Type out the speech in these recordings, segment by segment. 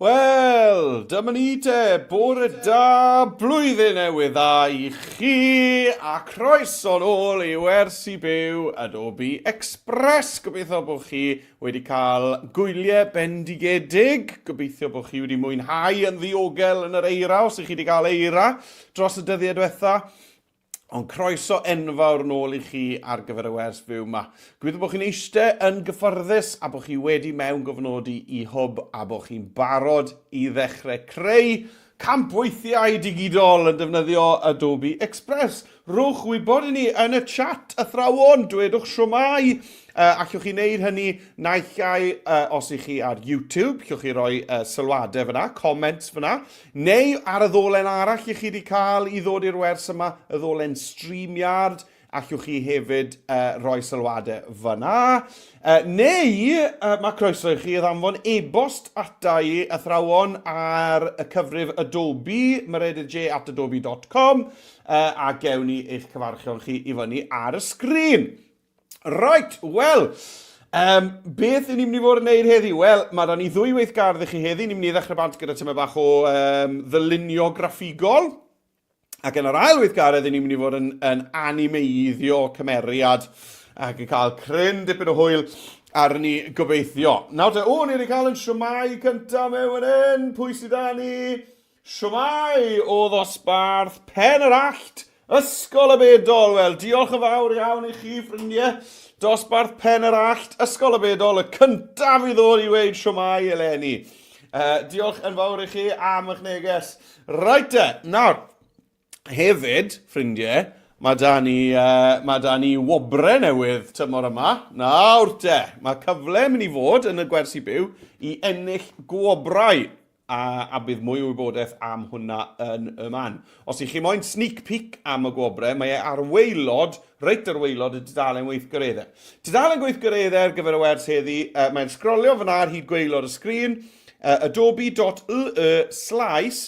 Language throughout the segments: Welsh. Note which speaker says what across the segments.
Speaker 1: Wel, dyma ni te, bore da, blwyddyn newydd dda i chi, a croeso nôl i Wersi Byw Adobe Express. Gobeithio bod chi wedi cael gwyliau bendigedig, gobeithio bod chi wedi mwynhau yn ddiogel yn yr eira, os ych chi wedi cael eira dros y dyddiau diwetha. Ond croeso enfawr nôl i chi ar gyfer y wers fyw 'ma. Gobeithio bod chi'n eistedd yn gyfforddus a bod chi wedi mewn gofnodi i Hwb a bod chi'n barod i ddechrau creu campweithiau digidol yn defnyddio Adobe Express. Rhowch wybod i ni yn y chat, athrawon, dwedwch siwmai. Uh, allwch chi wneud hynny naill ai uh, os ych chi ar YouTube, allwch chi roi uh, sylwadau fyna, comments fyna, Neu ar y ddolen arall i chi wedi cael i ddod i'r wers yma, y ddolen StreamYard, allwch chi hefyd uh, roi sylwadau fyna. Uh, neu uh, mae croeso i chi ddanfon e-bost ata i athrawon ar y cyfrif Adobe, meredyddj@adobe.com, uh, a gewn ni eich cyfarchion chi i fyny ar y sgrin. Right, wel, um, beth ni'n mynd i fod yn neud heddi? Wel, mae da ni ddwy weithgardd i chi heddi. Ni'n mynd i ddechrau bant gyda tyma bach o um, ddylunio graffigol. Ac yn yr ail weithgaredd, ni'n mynd i fod yn, yn animeiddio cymeriad ac yn cael cryn dipyn o hwyl arni gobeithio. Nawr te, o, ni wedi cael yn siwmai cyntaf mewn fan hyn. Pwy sydd â ni? Shwmae o ddosbarth Pen yr Allt, Ysgol y Bedol. Wel, diolch yn fawr iawn i chi, ffrindiau. Dosbarth Pen yr Allt, Ysgol y Bedol, y cyntaf i ddod i weud shwmae eleni. Uh, diolch yn fawr i chi am eich neges. Right te, nawr, hefyd, ffrindiau, mae da ni, uh, mae da ni wobre newydd tymor yma. Nawr te, mae cyfle mynd i fod yn y gwersi byw i ennill gwobrau a, a bydd mwy o wybodaeth am hwnna yn y man. Os ych chi moyn sneak peek am y gwobrau, mae e ar waelod, reit ar waelod y dudalen weithgareddau. Tudalen gweithgareddau ar gyfer y wers heddi, uh, mae'n sgrolio fyna ar hyd gwaelod y sgrin, uh, adobe.ly slaes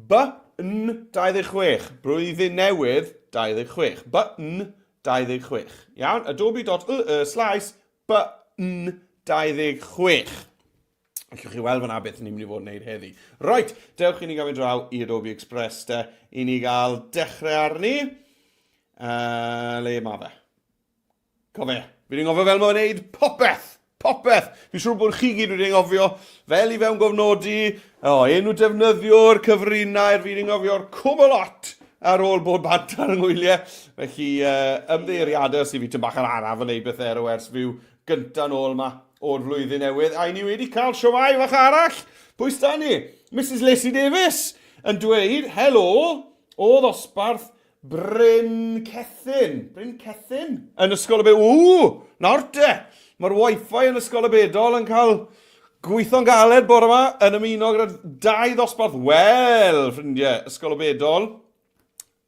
Speaker 1: bn26, blwyddyn newydd 26, bn26. Iawn, adobe.ly slaes bn26. Allwch chi weld fan'na beth ni'n mynd i fod yn neud heddi. Right, dewch i ni gael mynd draw i Adobe Express te, i ni gael dechrau arni. Uh, le mae fe? Cofio, fi wedi'n ngofio fel mae'n neud popeth! Popeth! Fi'n siŵr bod chi gyd wedi ngofio fel i fewn gofnodi, o, enw defnyddiwr, cyfrinair, fi wedi ngofio'r cwbl lot ar ôl bod bant ar yng ngwyliau. Felly, uh, ymddiheuriadau os i fi tyn bach yn araf yn neud bethau ar y wers fyw gynta nôl 'ma o'r flwyddyn newydd, a i ni wedi cael siomai fach arall. Pwy sda ni? Mrs Lacey Davies yn dweud helo o ddosbarth Bryn Cethin. Bryn Cethin? Yn Ysgol y Bedol. Ww! Nawr te! Mae'r wifi yn Ysgol y Bedol yn cael gweithio'n galed bore yma yn ymuno gyda dau ddosbarth. Wel, ffrindiau, Ysgol y Bedol,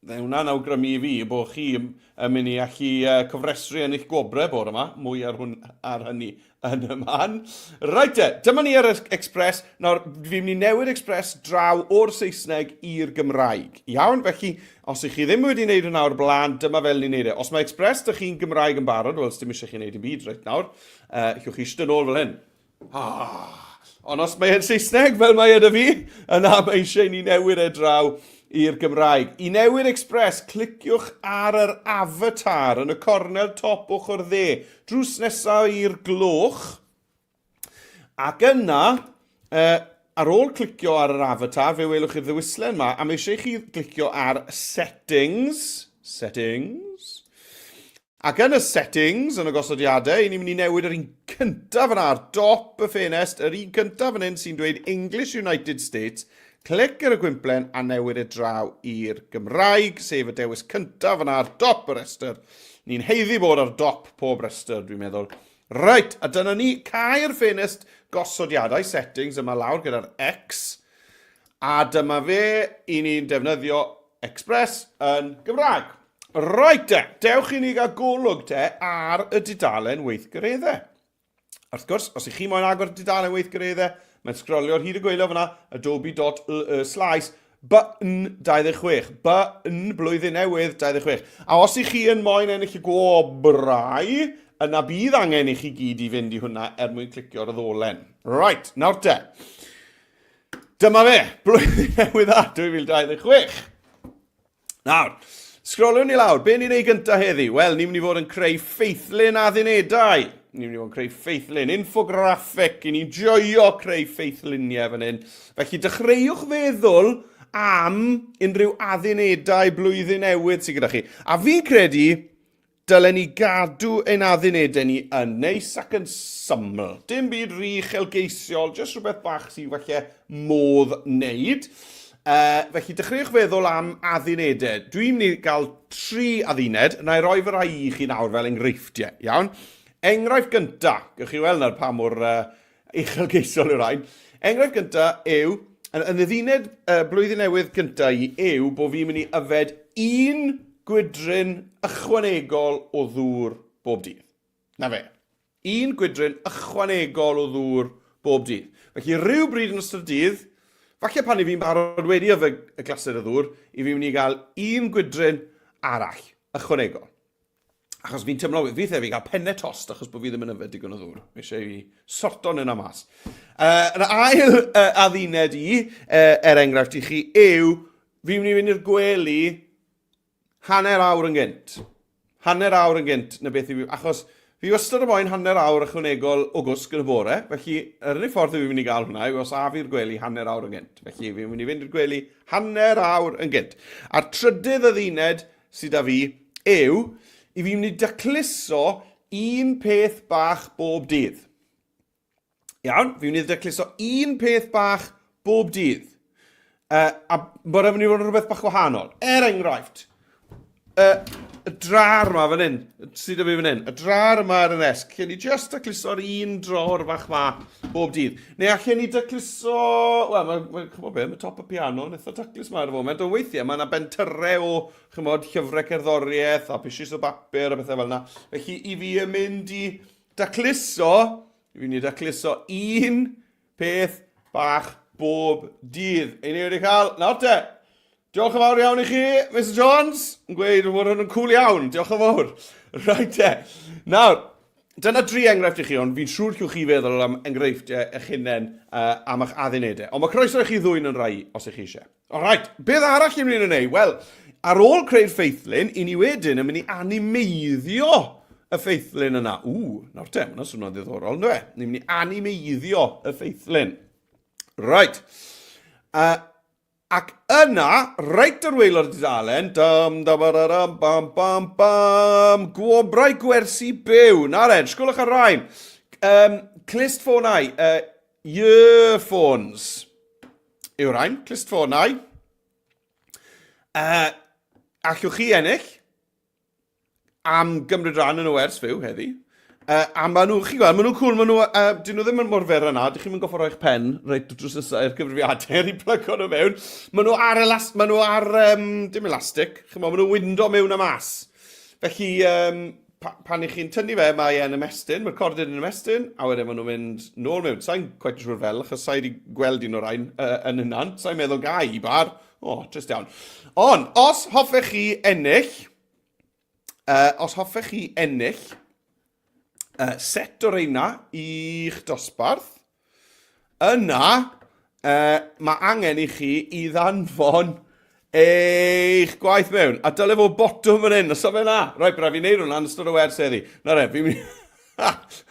Speaker 1: Fe hwnna'n awgrymu i fi bod chi yn mynd i allu uh, cofrestru ennill gwobrau bore yma, mwy ar, hwn, ar hynny yn y man. Reit te, dyma ni ar Express. Nawr, fi'n mynd i newid Express draw o'r Saesneg i'r Gymraeg. Iawn, felly, os ych chi ddim wedi wneud hwnna o'r blaen, dyma fel ni'n neud e. Os mae Express dych chi'n Gymraeg yn barod, wel, dim eisiau chi wneud dim byd reit nawr, uh, llwch chi eistedd nôl fel hyn. Ah, ond os mae e'n Saesneg fel mae e 'da fi, yna mae eisiau i ni newid e draw i'r Gymraeg. I newid Express, cliciwch ar yr avatar yn y cornel top ochr dde, drws nesaf i'r gloch. Ac yna, eh, ar ôl clicio ar yr avatar, fe welwch chi'r ddewislen yma, a mae eisiau i chi glicio ar Settings, Settings, Ac yn y settings, yn y gosodiadau, i ni'n mynd i newid yr un cyntaf yna ar dop y ffenest, yr un cyntaf fan hyn sy'n dweud English United States, clic ar y gwymplen a newid e draw i'r Gymraeg, sef y dewis cyntaf yna ar dop y rhestr. Ni'n haeddu bod ar dop pob rhestr, dwi'n meddwl. Reit, a dyna ni, cau'r ffenest gosodiadau, settings, yma lawr gyda'r X, a dyma fe, i ni'n defnyddio Express yn Gymraeg. Reit te, dewch i ni gael golwg te ar y dudalen weithgareddau. Wrth gwrs, os ych chi moyn agor dudalen weithgareddau, mae'n sgrolio ar hyd y gwaelod fyna, adobe.ly slaes bn26. Bn blwyddyn newydd 26. A os ych chi yn moyn ennill y gwobrau, yna bydd angen i chi gyd i fynd i hwnna er mwyn clicio ar y ddolen. Right, nawr te. Dyma fe, blwyddyn newydd dda 2026. Nawr, sgroliwn ni lawr. Be ni'n ei gyntaf heddi? Wel, ni'n mynd i fod yn creu ffeithlun addunedau. Ni'n mynd i fod yn creu ffeithlun, infograffig. I ni'n joio creu ffeithluniau fan hyn. Felly, dechreuwch feddwl am unrhyw addunedau blwyddyn newydd sydd gyda chi. A fi'n credu Dylen ni gadw ein addunedau ni yn neis ac yn syml. Dim byd rhy uchelgeisiol, jyst rhywbeth bach sydd falle modd wneud. Felly dechreuwch feddwl am addunedau. Dwi'n mynd i gael tri adduned, na i roi fy rai i chi nawr fel enghreifftiau, iawn? Enghraifft gynta, gewch chi weld nawr pa mor uchelgeisiol yw'r rhain. Enghraifft gynta yw, yn, yn adduned blwyddyn newydd gynta i yw bod fi'n mynd i yfed un gwydryn ychwanegol o ddŵr bob dydd. Na fe. Un gwydryn ychwanegol o ddŵr bob dydd. Felly rhyw bryd yn ystod y dydd, falle pan i fi'n barod wedi yfed y glaser o ddŵr, i fi'n mynd i gael un gwydryn arall ychwanegol. Achos fi'n teimlo, weithiau fi'n cael pennau tost achos bod fi ddim yn yfed digon o ddŵr. Mae eisiau i fi sorto yna mas. Yr ail adduned i, er enghraifft i chi, yw fi'n mynd i fynd i'r gwely hanner awr yn gynt. Hanner awr yn gynt na beth i fi, achos fi wastad yn moyn hanner awr ychwanegol o gwsg yn y bore, felly yr unig ffordd fi'n mynd i gael hwnna yw os af i'r gwely hanner awr yn gynt. Felly fi'n mynd i fynd i'r gwely hanner awr yn gynt. A'r trydydd adduned sydd 'da fi yw i fi mynd i dacluso un peth bach bob dydd. Iawn, fi'n mynd i dacluso un peth bach bob dydd. A bod e'n mynd i fod yn rhywbeth bach wahanol. Er enghraifft, y drar yma fan hyn, sydd 'da fi fan hyn, y drar yma ar y nesg, lle ni just dacluso'r un dror fach ma bob dydd. Neu allen ni dacluso, wel, mae, mae, chymod be, mae top y piano yn eitha taclus ma ar y foment, ond weithiau mae yna bentyrau o, chymod, llyfrau cerddoriaeth a pishys o bapur a bethau fel yna. Felly, i fi yn mynd i dacluso, i fi'n mynd i dacluso un peth bach bob dydd. Ein ni wedi cael, nawr te, diolch yn fawr iawn i chi, Mr Jones, yn gweud bod hwn yn cool iawn, diolch yn fawr. Right te, nawr, dyna dri enghraifft i chi, ond fi'n siŵr llwch chi feddwl am enghreifftiau eich hunain am eich addunedau. Ond mae croeso i chi ddwyn yn rai os ych chi eisiau. Alright, beth arall ni'n mynd i wneud? Wel, ar ôl creu'r ffeithlun, i ni wedyn yn mynd i animeiddio y ffeithlun yna. Ww, nawr te, mae'n swnio'n ddiddorol, ynddo e? Ni'n mynd i animeiddio y ffeithlun. Right. Ac yna, reit ar waelod y dudalen, dam, da, ba, da, dam, bam, bam, bam, gwobrau gwersi byw. Na ren, sgwlwch ar rain. Clustffonau, earphones. Yw'r rhain, clustffonau. Allwch chi ennill am gymryd rhan yn y wers fyw heddi. A maen nhw, chi'n gweld, maen nhw'n cool, maen nhw, dyn nhw ddim yn mor fer yna, dych chi'n mynd goffo roi'ch pen reit drws nesaf i'r cyfrifiadur i plygo nhw mewn. Maen nhw ar, elas, maen nhw ar dim elastic, chi'n maen nhw'n windo mewn a mas. Felly, pa, pan i chi'n tynnu fe, mae e'n ymestyn, mae'r cordyn yn ymestyn, a wedyn maen nhw'n mynd nôl mewn. Sa'n quite yn siŵr fel, achos sa'i wedi gweld un o'r rhain yn hynna'n. Sa'n meddwl gai i bar. O, oh, trist iawn. Ond, os hoffech chi ennill, os hoffech chi ennill set o reina i'ch dosbarth, yna mae angen i chi i ddanfon eich gwaith mewn. A dyle fod botwm fan hyn, os o fe na. Rhaid, braf i wneud hwnna yn ystod y wers heddi. Na re, fi'n mynd...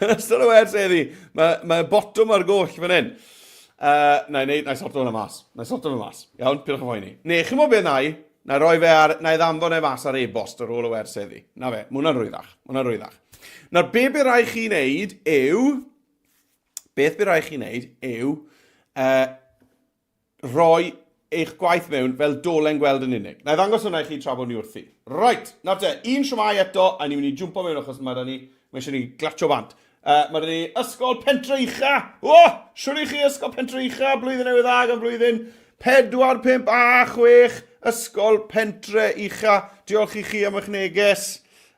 Speaker 1: yn ystod y wers heddi, mae, mae botwm ar goll fan hyn. Na i wneud, na i sorto hwnna mas. Na i sorto fe mas. Iawn, pidwch â phoeni. Neu, chi'n gwybod beth na i? Na i roi fe ar, na i ddanfon e mas ar e-bost ar ôl y wers heddi. Na fe, mae hwnna'n rwyddach. Mae hwnna'n rwyddach. Nawr, be bydd rhaid chi wneud yw... Beth bydd rhaid chi wneud yw uh, rhoi eich gwaith mewn fel dolen gweld yn unig. Na i ddangos hwnna i chi tra bod ni wrthi. Right, nawr te, un siwmai eto, a ni'n mynd i jwmpo mewn achos mae da ni, mae eisiau ni glatio bant. Mae da ni Ysgol Pentre Ucha! O! Oh, siwr i chi Ysgol Pentre Ucha, blwyddyn newydd dda gan blwyddyn 4, 5 a 6, Ysgol Pentre Ucha. Diolch i chi am eich neges,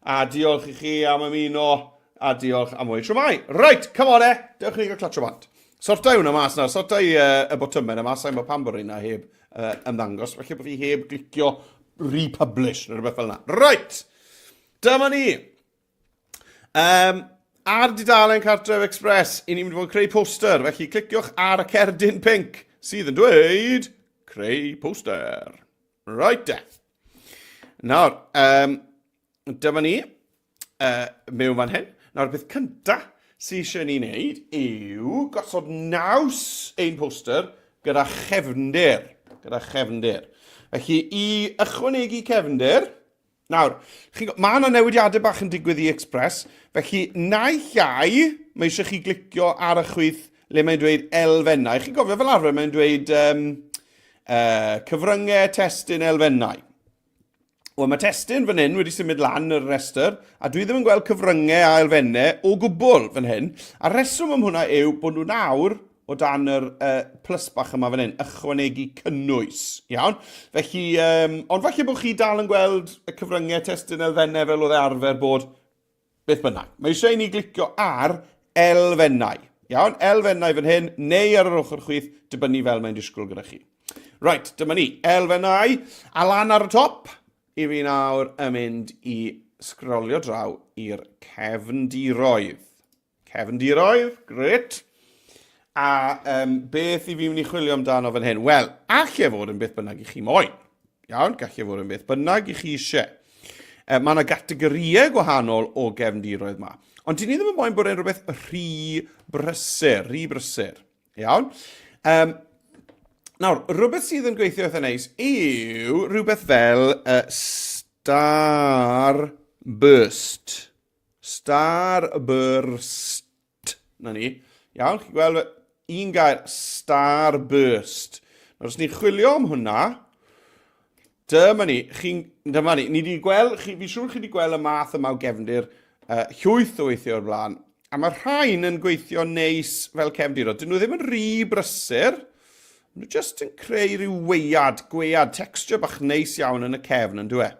Speaker 1: a diolch i chi am ymuno. A diolch am oed shwmae. Reit, come on e! Dewch ni gael clatio bant. Sorta i hwnna mas nawr, sorta i y botymau yna mas, sa'n gwybod pam bod rheina heb ymddangos, falle bod fi heb glicio republish neu rhywbeth fel yna. Reit, dyma ni. Ar dudalen Cartref Express, i ni'n mynd i fod yn creu poster, felly cliciwch ar y cerdyn pinc. sydd yn dweud creu poster. Right de. Nawr, um, dyma ni mewn fan hyn. Nawr, y peth cynta sydd eisiau ni wneud yw gosod naws ein poster gyda chefndir. Gyda chefndir. Felly, i ychwanegu cefndir, nawr, mae yna newidiadau bach yn digwydd i Express, felly naill ai mae eisiau chi glicio ar y chwith le mae'n dweud elfennau. Chi'n gofio fel arfer mae'n dweud um, cyfryngau testun elfennau. Wel, mae testun fan hyn wedi symud lan yr rhestr, a dwi ddim yn gweld cyfryngau a elfennau o gwbl fan hyn. A reswm am hwnna yw bod nhw nawr o dan yr uh, plus bach yma fan hyn, ychwanegu cynnwys. Iawn? Felly, um, ond falle bod chi dal yn gweld y cyfryngau testun elfennau fel oedd e arfer bod. Beth bynnag. Mae eisiau i ni glicio ar elfennau. Iawn, elfennau fan hyn, neu ar yr ochr chwith, dibynnu fel mae'n disgwyl gyda chi. Right, dyma ni, elfennau, a lan ar y top, i fi nawr yn mynd i sgrolio draw i'r cefndiroedd. Cefndiroedd, gret. A um, beth i fi mynd i chwilio amdano fan hyn? Wel, alle fod yn beth bynnag i chi moyn. Iawn, gallu fod yn beth bynnag i chi eisiau. E, mae yna gategorïau gwahanol o gefndiroedd yma. Ond dyn ni ddim yn moyn bod e'n rhywbeth rhy brysur, rhy brysur. Iawn? Um, nawr, rhywbeth sydd yn gweithio eitha neis yw rhywbeth fel uh, Star Burst. Star Burst. Na ni. Iawn, chi'n gweld un gair, starburst. Nawr, os ni'n chwilio am hwnna, dyma ni, chi'n, dyma ni, ni wedi gweld, chi, fi'n siŵr chi wedi gweld y math yma o gefndir llwyth o weithio o'r blaen, a mae rhain yn gweithio neis fel cefndir. Dyn nhw ddim yn rhy brysur, Maen nhw jyst yn creu rhyw weiad, gwead, texture bach neis iawn yn y cefn, yn dwi?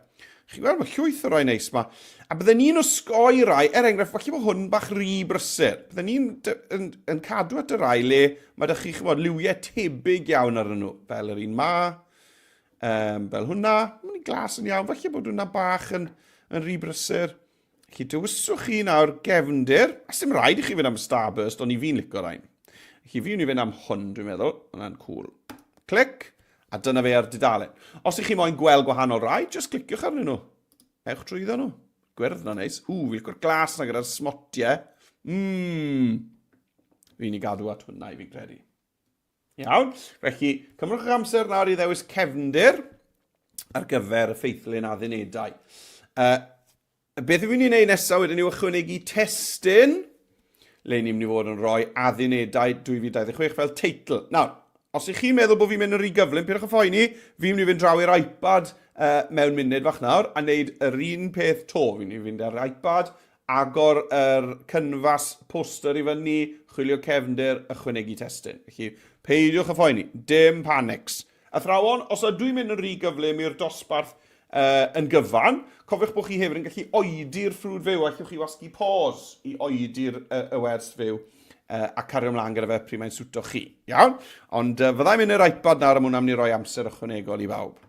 Speaker 1: Chi'n gweld, mae llwyth o rai neis ma. A bydden ni'n osgoi rai, er enghraifft, falle bod hwn bach rhy brysur. Bydden ni'n yn, yn cadw at y rai le mae ydych chi, chymod, liwiau tebyg iawn arnyn nhw. Fel yr un ma, um, fel hwnna. Mae'n glas yn iawn, falle bod hwnna bach yn, yn rhy brysur. Felly dewiswch chi nawr gefndir, a sy'n rhaid i chi fynd am Starburst, ond i fi'n licio rhain. Felly fi'n i fynd am hwn, dwi'n meddwl, hwnna'n cool. Clic, a dyna fe ar dudalen. Os ych chi moyn gweld gwahanol rai, just cliciwch arnyn nhw. Ewch drwyddo nhw. Gwyrdd na neis. Ww, fi'n licio'r glas na gyda'r smotiau. Mmm. Fi'n i gadw at hwnna i fi'n credu. Iawn, felly cymrwch eich amser nawr i ddewis cefndir ar gyfer y ffeithlun addunedau. Uh, beth yw'n ni'n ei nesaf wedyn yw ychwanegu testun, le ni'n mynd i fod yn rhoi addunedau 2026 fel teitl. Nawr, os ych chi'n meddwl bod fi'n mynd yn rhy gyflym, peidiwch â phoeni, fi'n mynd i fynd draw i'r iPad uh, mewn munud fach nawr a wneud yr un peth to. Fi'n mynd i fynd ar iPad, Agor yr cynfas poster i fyny, chwilio cefndir, ychwanegu testun. Felly, peidiwch â phoeni, dim panics. Athrawon, os ydw i'n mynd yn rhy gyflym i'r dosbarth uh, yn gyfan, cofiwch bod chi hefyd yn gallu oedi'r ffrwd fyw, allwch chi wasgu pause i oedi'r uh, y wers fyw uh, a cario ymlaen gyda fe pryd mae'n swto chi. Iawn? Ond uh, fyddai'n mynd i'r iPad nawr am hwnna mynd i roi amser ychwanegol i bawb.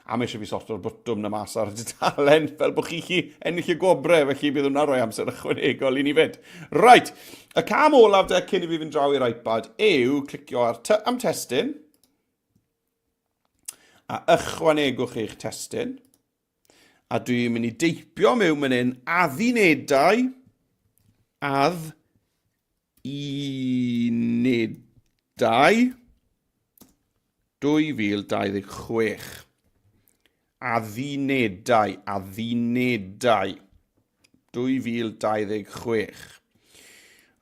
Speaker 1: A mae eisiau fi sorto'r botwm na mas ar y dudalen fel bod chi chi ennill y gwobrau, felly bydd hwnna'n rhoi amser ychwanegol i ni fyd. Right, y cam olaf de cyn i fi fynd draw i'r iPad yw clicio ar ty am testun a ychwanegwch eich testun. A dwi'n mynd i deipio mewn fan hyn addunedau add unedau 2026. Addunedau, addunedau 2026.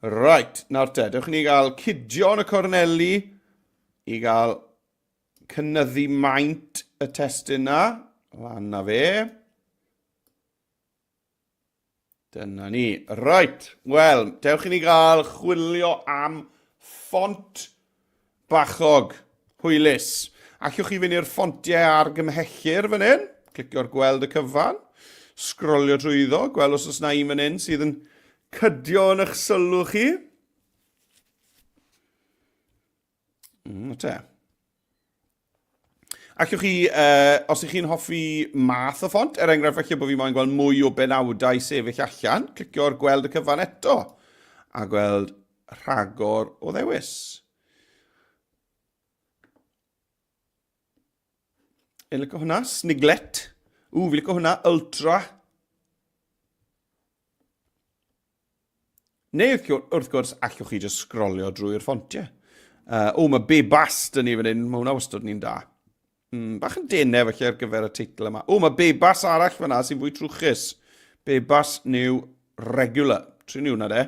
Speaker 1: Right, nawr te, dewch ni gael cydio yn y corneli i gael cynyddu maint y testun na. Lan na fe. Dyna ni. Right, wel, dewch i ni gael chwilio am ffont bachog hwylus. Allwch chi fynd i'r ffontiau argymhellir fan hyn, clicio'r gweld y cyfan, sgrolio drwyddo, gweld os oes na un fan hyn sydd yn cydio yn eich sylw chi. Mm, te. Allwch chi, uh, os ych chi'n hoffi math o ffont, er enghraifft falle bod fi moyn gweld mwy o benawdau sefyll allan, clicio ar gweld y cyfan eto a gweld rhagor o ddewis. Fi'n licio hwnna. Sniglet. Ww, fi'n licio hwnna. Ultra. Neu wrth gwrs, allwch chi jyst sgrolio drwy'r ffontiau. Uh, o, mae Bebas dyn ni fan hyn. Mae hwnna wastad ni'n da. Mm, bach yn denau felly ar gyfer y teitl yma. O, mae Bebas arall fyna sy'n fwy trwchus. Bebas New Regular. Trin ni hwnna de.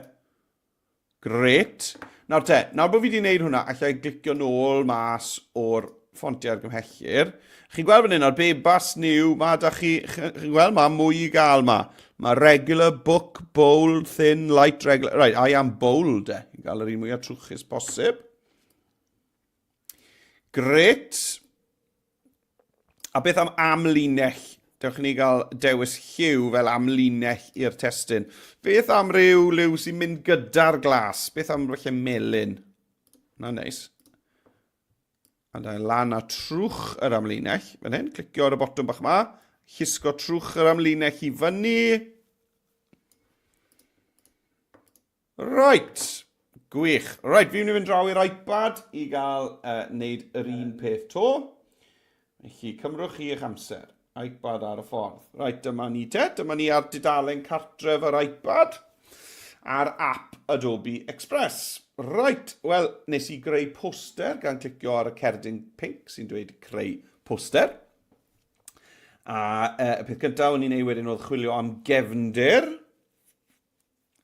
Speaker 1: Grêt. Nawr te, nawr bod fi wedi gwneud hwnna, allai glicio nôl mas o'r ffontiau argymhellir. Chi'n gweld fan hyn, ar Bebas New, mae da chi, chi'n gweld, mae mwy i gael ma. Mae regular, book, bold, thin, light, regular. Right, I am bold, e. I gael yr un mwyaf trwchus posib. Grêt. A beth am amlinell? Dewch i ni gael dewis lliw fel amlinell i'r testun. Beth am ryw liw sy'n mynd gyda'r glas? Beth am falle melyn? Na neis. A da lan a trwch yr amlinell. Fan hyn, clicio ar y botwm bach yma. Llusgo trwch yr amlinell i fyny. Right, gwych. Right, fi'n mynd i fynd draw i'r iPad i gael uh, wneud yr un peth to. Felly, cymrwch chi eich amser. iPad ar y ffordd. Right, dyma ni te. Dyma ni ar dudalen cartref yr iPad a'r app Adobe Express. Right, wel, nes i greu poster gan clicio ar y cerdyn pink sy'n dweud creu poster. A uh, y peth cyntaf o'n i'n ei wedyn oedd chwilio am gefndir.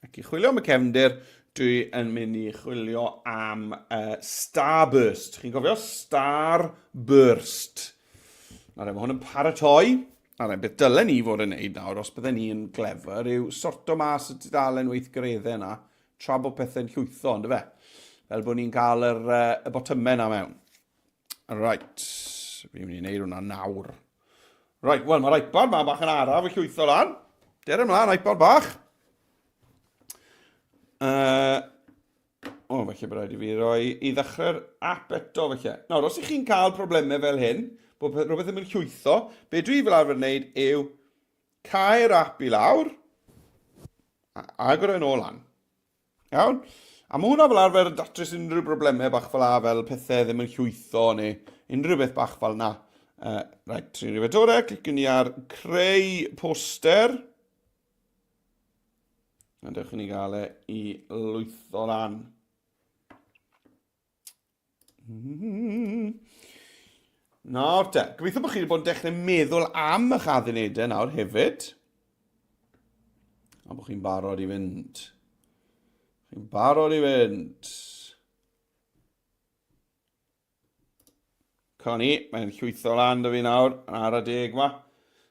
Speaker 1: Ac i chwilio am y cefndir, dwi yn mynd i chwilio am uh, Starburst. Chi'n cofio? Starburst. Nawr, mae hwn yn paratoi. Nawr, beth dylen ni fod yn neud nawr, os bydden ni yn glefer, yw sorto mas y tudalen weithgareddau yna tra bod pethau'n llwytho, ynddo fe? Fel bod ni'n cael yr, uh, y botymau yna mewn. Right, fi'n mynd i wneud hwnna nawr. Right, wel mae'r iPad ma bach yn araf y llwytho lan. Der ymlaen, iPad bach. Uh, o, oh, felly bod rhaid i fi roi i ddechrau'r app eto, felly. Nawr, os ych chi'n cael problemau fel hyn, bod rhywbeth ddim yn llwytho, be dwi fel arfer yn wneud yw cau'r app i lawr, a agor e'n ôl lan. Iawn? A mae hwnna fel arfer yn datrys unrhyw broblemau bach fel a, fel pethau ddim yn llwytho neu unrhyw beth bach fel na. Uh, right, trin rhywbeth dod e, cliciwn ni ar creu poster. A dewch i ni gael e i lwytho lan. Nawr te, gobeithio bod chi wedi bod yn dechrau meddwl am eich addunedau nawr hefyd. A bod chi'n barod i fynd. Chi'n barod i fynd. Coni, mae'n llwytho lan dy fi nawr, yn ar y deg ma.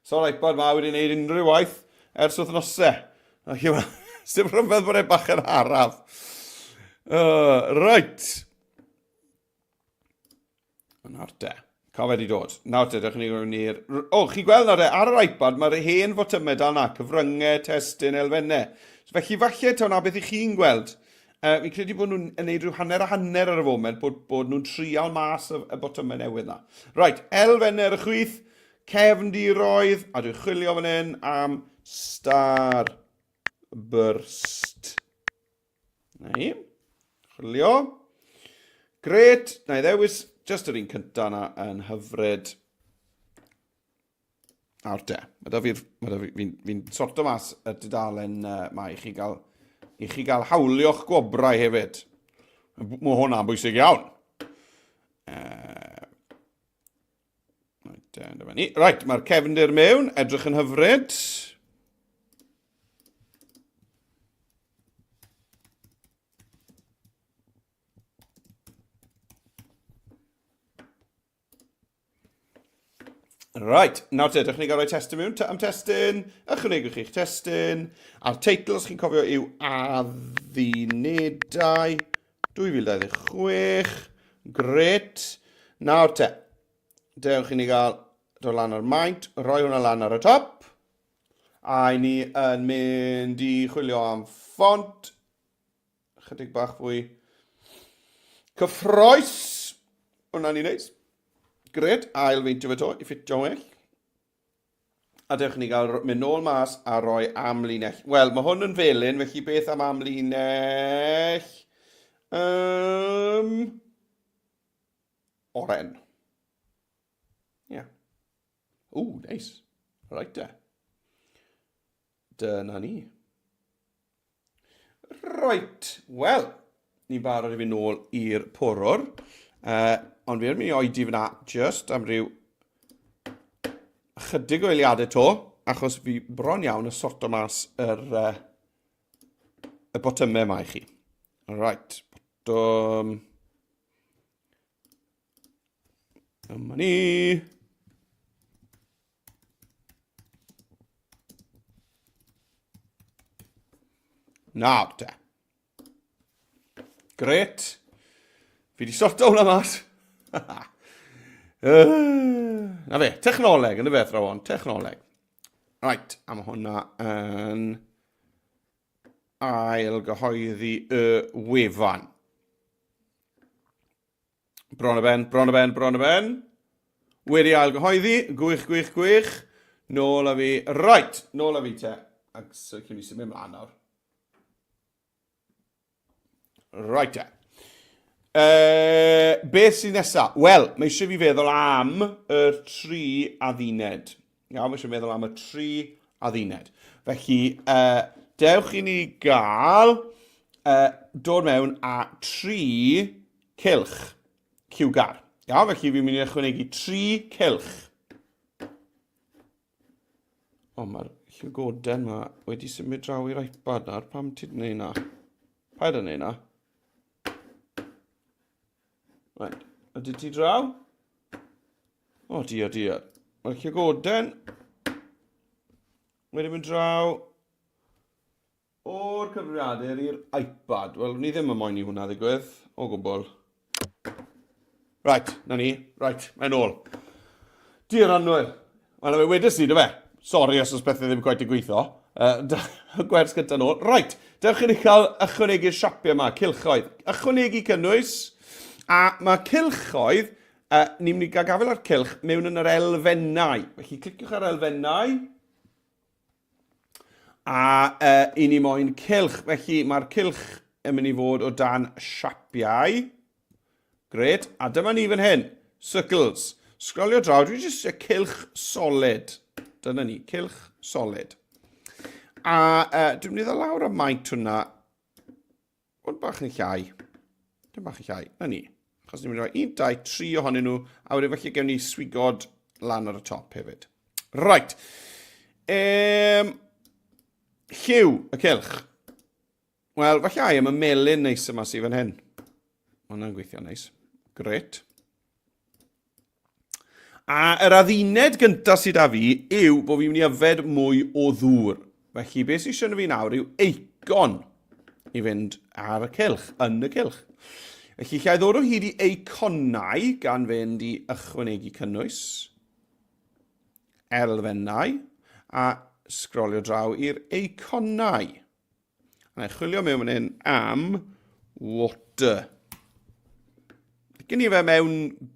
Speaker 1: So'r iPad ma wedi gwneud unrhyw waith ers wythnosau. Sdim rhyfedd bod e bach yn araf. Uh, right. Nawr te. Cael wedi dod. Nawr te, dewch ni mewn i'r... O, oh, chi gweld nawr te, ar yr iPad mae'r hen fotymau dal na, cyfryngau, testun, elfennau. So, felly falle taw na beth i chi'n gweld. Uh, fi'n credu bod nhw'n yn neud rhyw hanner a hanner ar y foment, bod, bod nhw'n trial mas y, y botymau newydd na. Right, elfennau ar y chwith, Cefndiroedd, a dwi'n chwilio fan hyn am Star Burst. Na hi. Chwilio. Gret, na i ddewis just yr un cyntaf yna yn hyfryd. Nawr te, mae da fi'r, mae da fi, fi'n fi sorto mas y dudalen uh, ma i chi gael, i chi gael hawlio'ch gwobrau hefyd. Mae hwnna'n bwysig iawn. Uh, Right, dyma ni. Right, mae'r cefndir mewn, edrych yn hyfryd. Right, nawr te, dewch ni gael rhoi testun mewn am testun, ychwanegwch chi'ch testun, a'r teitl, os chi'n cofio, yw Addunedau 2026. Gret. Nawr te, dewch i ni gael dod lan ar maint, rhoi hwnna lan ar y top. A i ni yn mynd i chwilio am ffont. Chydig bach fwy cyffroes. Hwnna'n ni neis. Gret, ail feintio fe to i ffitio well. A dewch i ni gael mynd nôl mas a rhoi amlinell. Wel, mae hwn yn felyn, felly beth am amlinell? Um, oren. Ie. Yeah. Ww, neis. Right te. Dyna ni. Right, wel, ni'n barod i fynd nôl i'r porwr. Ond fi'n mynd i oedi fyna just am ryw chydig o eiliadau to, achos fi bron iawn yn sorto mas yr, y botymau yma i chi. Right, botwm. Dyma ni. Nawr te. Gret. Fi di sorto hwnna mas. Na fe, technoleg yn y beth rawon, technoleg. Right, a mae hwnna yn ail gyhoeddi y wefan. Bron y ben, bron y ben, bron y ben. Wedi ail gyhoeddi, gwych, gwych, gwych. Nôl â fi. Right, nôl â fi te. Ac so, cyn i symud mlaen nawr. Right te. Beth sydd nesaf? Wel, mae eisiau fi feddwl am y tri adduned. Iawn, mae eisiau meddwl am y tri adduned. Felly, dewch i ni gael dod mewn â tri cylch ciwgar. Iawn, felly fi'n mynd i ychwanegu tri cylch. O, mae'r llygoden yma wedi symud draw i'r iPad nawr. Pam ti wedi gwneud na? Paid â gwneud na. Right, ydy ti draw? O, diar, diar. Mae'r llygoden wedi mynd draw o'r cyfrifiadur i'r iPad. Wel, ni ddim yn moyn i hwnna ddigwydd, o gwbl. Right, na ni. Right, mae'n ôl. Diar annwyl. Wel, fe wedes i, dy fe? Sori os oes pethau ddim quite yn gweithio. Gwers gyda nôl. Right, dewch i ni cael ychwanegu'r siapiau yma, cylchoedd. Ychwanegu cynnwys, a mae cylchoedd Ni'n mynd i gael gafael ar cylch mewn yn yr elfennau. Felly cliciwch ar elfennau. A i ni moyn cylch. Felly mae'r cylch yn mynd i fod o dan siapiau. Gret. A dyma ni fan hyn. Circles. Sgrolio draw. Dwi jyst eisiau cylch solid. Dyna ni. Cylch solid. A dwi'n mynd i ddod lawr am maint hwnna. Ond bach yn llai. Dim bach yn llai. Na ni. Achos ni'n mynd i roi 1, 2, 3 ohonyn nhw, a wedyn falle gewn ni swigod lan ar y top hefyd. Right. Lliw y cylch. Wel, falle ai am y melyn neis yma sydd fan hyn. Mae hwnna'n gweithio neis. Gret. A yr adduned gyntaf sydd â fi yw bod fi'n mynd i yfed mwy o ddŵr. Felly beth sydd eisiau fi nawr yw eicon i fynd ar y cylch, yn y cylch. Felly lle i ddod o hyd i eiconau gan fynd i ychwanegu cynnwys, elfennau, a sgrolio draw i'r eiconau. A na i chwilio mewn fan hyn am water. Gen i fe mewn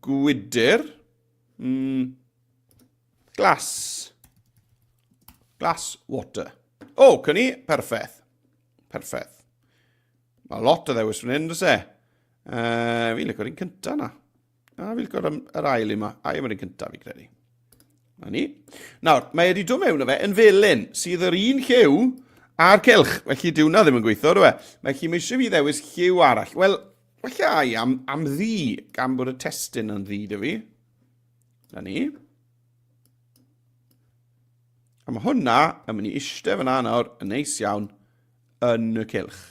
Speaker 1: gwydr. Glass. Glass water. O, oh, cynni, perffaith. Perffaith. Mae lot o ddewis fan hyn, does e? Fi'n licio'r un cyntaf na. A fi'n licio'r yr ail un yma. A un un cyntaf, fi credu. Na ni. Nawr, mae wedi dod mewn o fe yn felyn, sydd yr un lliw a'r cylch. Felly dyw hwnna ddim yn gweithio, dwi e? Felly mae eisiau fi ddewis lliw arall. Wel, falle ai am, am ddi, gan bod y testun yn ddi dy fi. Na ni. A mae hwnna yn mynd i eistedd fyna nawr yn neis iawn yn y cylch.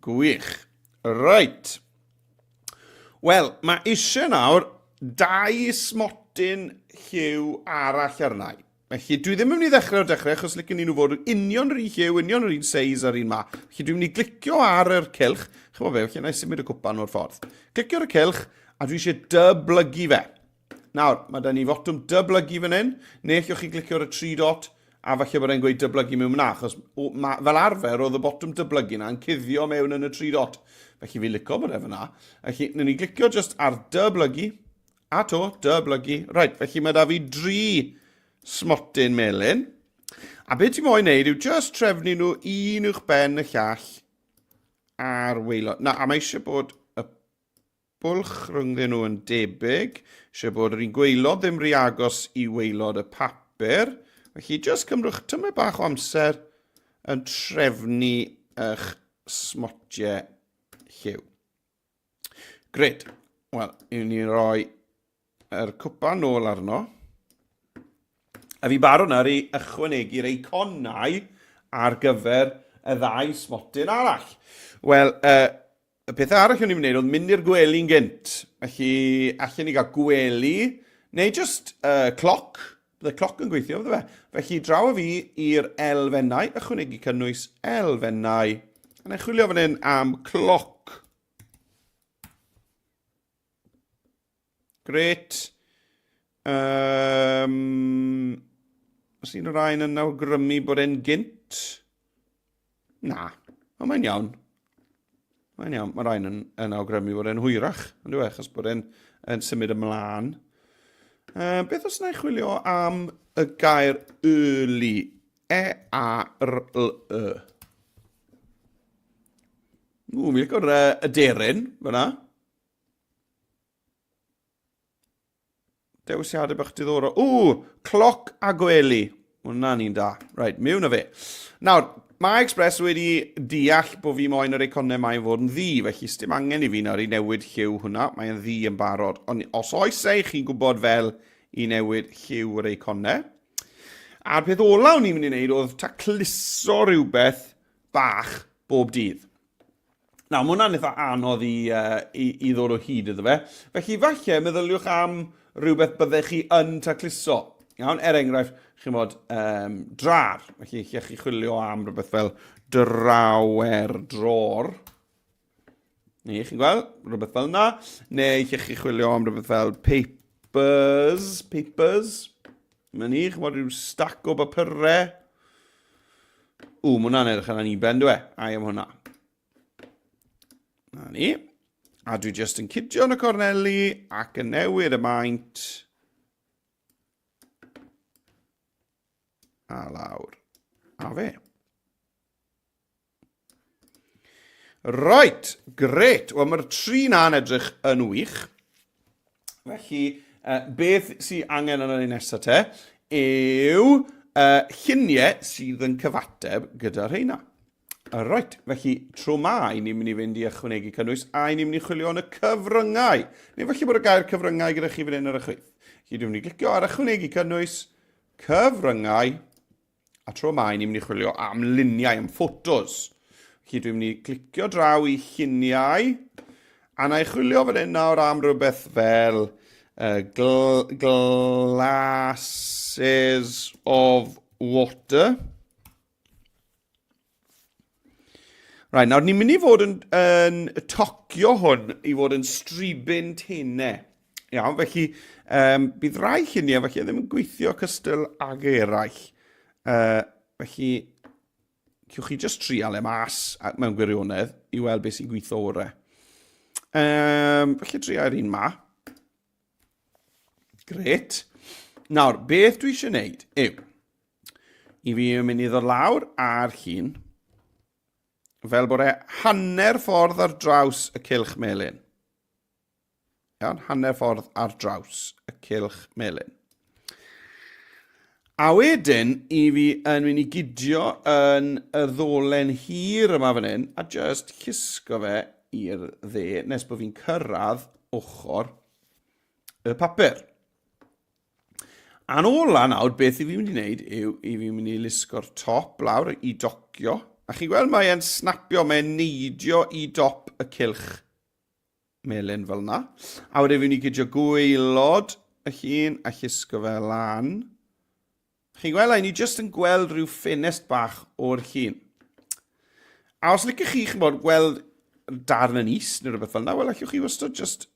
Speaker 1: Gwych. Reit. Wel, mae eisiau nawr dau smotyn lliw arall arna i. Felly, dwi ddim yn mynd i ddechrau o'r dechrau, achos licen i nhw fod union yr un lliw, union yr un seis ar un ma. Felly, dwi'n mynd i glicio ar yr cylch. Chymod be, felly na i symud y cwpan o'r ffordd. Clicio ar y cylch, a dwi eisiau dyblygu fe. Nawr, mae da ni fotwm dyblygu fan hyn, neu allwch chi glicio ar y tri dot, a falle bod e'n gweud dyblygu mewn fyna, achos o, ma, fel arfer oedd y botwm dyblygu yna yn cuddio mewn yn y tri dot. Felly fi licio bod e fyna. Felly, wnawn ni glicio just ar dyblygu, a to, dyblygu. Right, felly mae da fi dri smotyn melyn. A beth ti moyn neud yw just trefnu nhw un uwch ben y llall ar waelod. Na, a mae eisiau bod y bwlch rhyngddyn nhw yn debyg. Eisiau bod yr un gwaelod ddim rhy agos i waelod y papur. Felly, jyst cymrwch tymed bach o amser yn trefnu eich smotiau lliw. Gret. Wel, i ni roi yr cwpan nôl arno. A fi barod nawr i ychwanegu'r eiconau ar gyfer y ddau smotyn arall. Wel, uh, y peth arall o'n i'n wneud oedd mynd i'r gwely'n gynt. Felly, allan ni gael gwely, neu just uh, cloc. Bydde cloc yn gweithio, bydde fe. Felly, draw â fi i'r elfennau, ychwanegu cynnwys elfennau. A na i chwilio fan hyn am cloc. Gret. Um, os un o'r rhain yn awgrymu bod e'n gynt? Na, ond mae'n iawn. Mae'n iawn, mae rhain yn, yn awgrymu bod e'n hwyrach, yn dweud, achos bod e'n yn symud ymlaen. Um, beth os na i chwilio am y gair early? E-A-R-L-Y. Ww, mi licio'r uh, aderyn fyna. Dewisiadau bach diddorol. Ww, cloc a gwely. Hwna'n un da. Right, miwn o fe. Nawr, mae Express wedi deall bod fi moyn yr eiconau mae i fod yn ddi, felly sdim angen i fi nawr i newid lliw hwnna. Mae'n ddi yn barod. Ond os oes e, chi'n gwybod fel i newid lliw yr eiconau. A'r peth ola o'n i'n mynd i wneud oedd tacluso rhywbeth bach bob dydd. Nawr, mae hwnna'n eitha anodd i, uh, i, i ddod o hyd iddo fe. Felly, falle, meddyliwch am rhywbeth byddech chi yn tacluso. Iawn, er enghraifft, chi'n bod, um, drar. Felly, lle chi chwilio am rhywbeth fel drawer dror. Neu, chi'n gweld, rhywbeth fel yna. Neu, lle chi chwilio am rhywbeth fel papers, papers. Mae ni, chi'n gweld rhyw stack o bapurau. Ww, mae hwnna'n edrych yn aniben, dwi e? Ai am hwnna. Na ni. A dwi jyst yn cydio yn y corneli ac yn newid y maint. A lawr. A fe. Right, gret. Wel, mae'r tri na'n edrych yn wych. Felly, uh, beth sy'n angen arno ni nesaf te yw uh, lluniau sydd yn cyfateb gyda rheina. Right, felly tro ma i ni'n mynd i fynd i ychwanegu cynnwys a i ni'n mynd i chwilio yn y cyfryngau. Neu felly bod y gair cyfryngau gyda chi fan hyn ar y chwith. Felly dwi'n mynd i glicio ar ychwanegu cynnwys, cyfryngau, A tro yma, ni'n mynd i chwilio am luniau, am ffotos. Felly dwi'n mynd i clicio draw i lluniau, a na i chwilio fan hyn nawr am rhywbeth fel uh, gl glasses of water. Right, nawr ni'n mynd i fod yn, yn tocio hwn i fod yn stribyn tenau. Iawn, felly um, bydd rai lluniau felly ddim yn gweithio cystal ag eraill. Uh, felly, cewch chi just trial e mas mewn gwirionedd i weld beth sy'n gweithio orau. Um, felly tria'r un ma. Gret. Nawr, beth dwi eisiau gwneud yw, i fi yn mynd i ddod lawr ar llun, fel bod e hanner ffordd ar draws y cylch melyn. Iawn, hanner ffordd ar draws y cylch melyn. A wedyn, i fi yn mynd i gydio yn y ddolen hir yma fan hyn, a just llusgo fe i'r dde, nes bod fi'n cyrraedd ochr y papur. A'n ola nawr, beth i fi'n mynd i wneud yw i fi'n mynd i lusgo'r top lawr i docio. A chi'n gweld mae e'n snapio, mae'n neidio i dop y cylch melyn fel yna. A wedyn fi'n mynd i gydio gwaelod y llun a llusgo fe lan. Chi'n gweld, a ni jyst yn gweld rhyw ffenest bach o'r llun. A os licech chi, ch'mod, gweld darn yn is neu rhywbeth fel yna, wel, allwch chi wastad just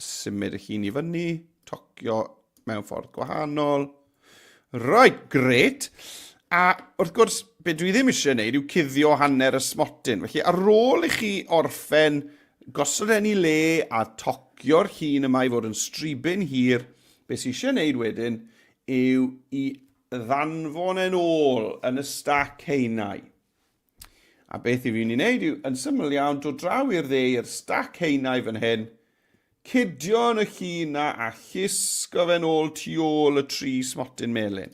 Speaker 1: symud y llun i fyny, tocio mewn ffordd gwahanol. Right, gret. A wrth gwrs, be dwi ddim eisiau gwneud yw cuddio hanner y smotyn. Felly ar ôl i chi orffen gosod e'n ei le a tocio'r llun yma i fod yn stribyn hir, be sydd eisiau gwneud wedyn yw i ddanfon e'n ôl yn y stac haenau. A beth i fi'n ei wneud yw, yn syml iawn, dod draw i'r dde i'r stac haenau fan hyn. Cydio yn y llun na a llusgo fe'n ôl tu ôl y tri smotyn melyn.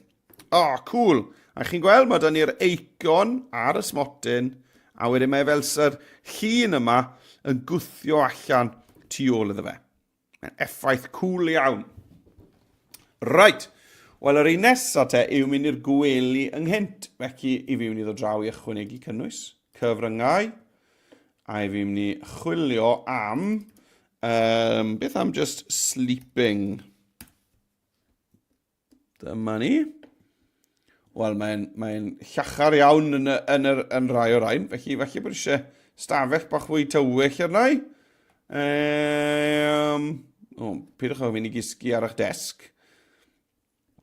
Speaker 1: O, oh, cool! A chi'n gweld, mae da ni'r eicon ar y smotyn, a wedyn mae fel sy'r llun yma yn gwthio allan tu ôl iddo fe. Mae'n effaith cool iawn. Right. Wel, yr un nesaf te yw mynd i'r gwely ynghynt. Felly, i fi mynd i ddod draw i ychwanegu cynnwys, cyfryngau, a i fi mynd i chwilio am, um, beth am just sleeping? Dyma ni. Wel, mae'n mae llachar iawn yn, y, yn, yr, yn rhai o'r rhain, felly felly bod eisiau stafell bach fwy tywyll arna i. Um, oh, pidwch â fynd i gysgu ar eich desg.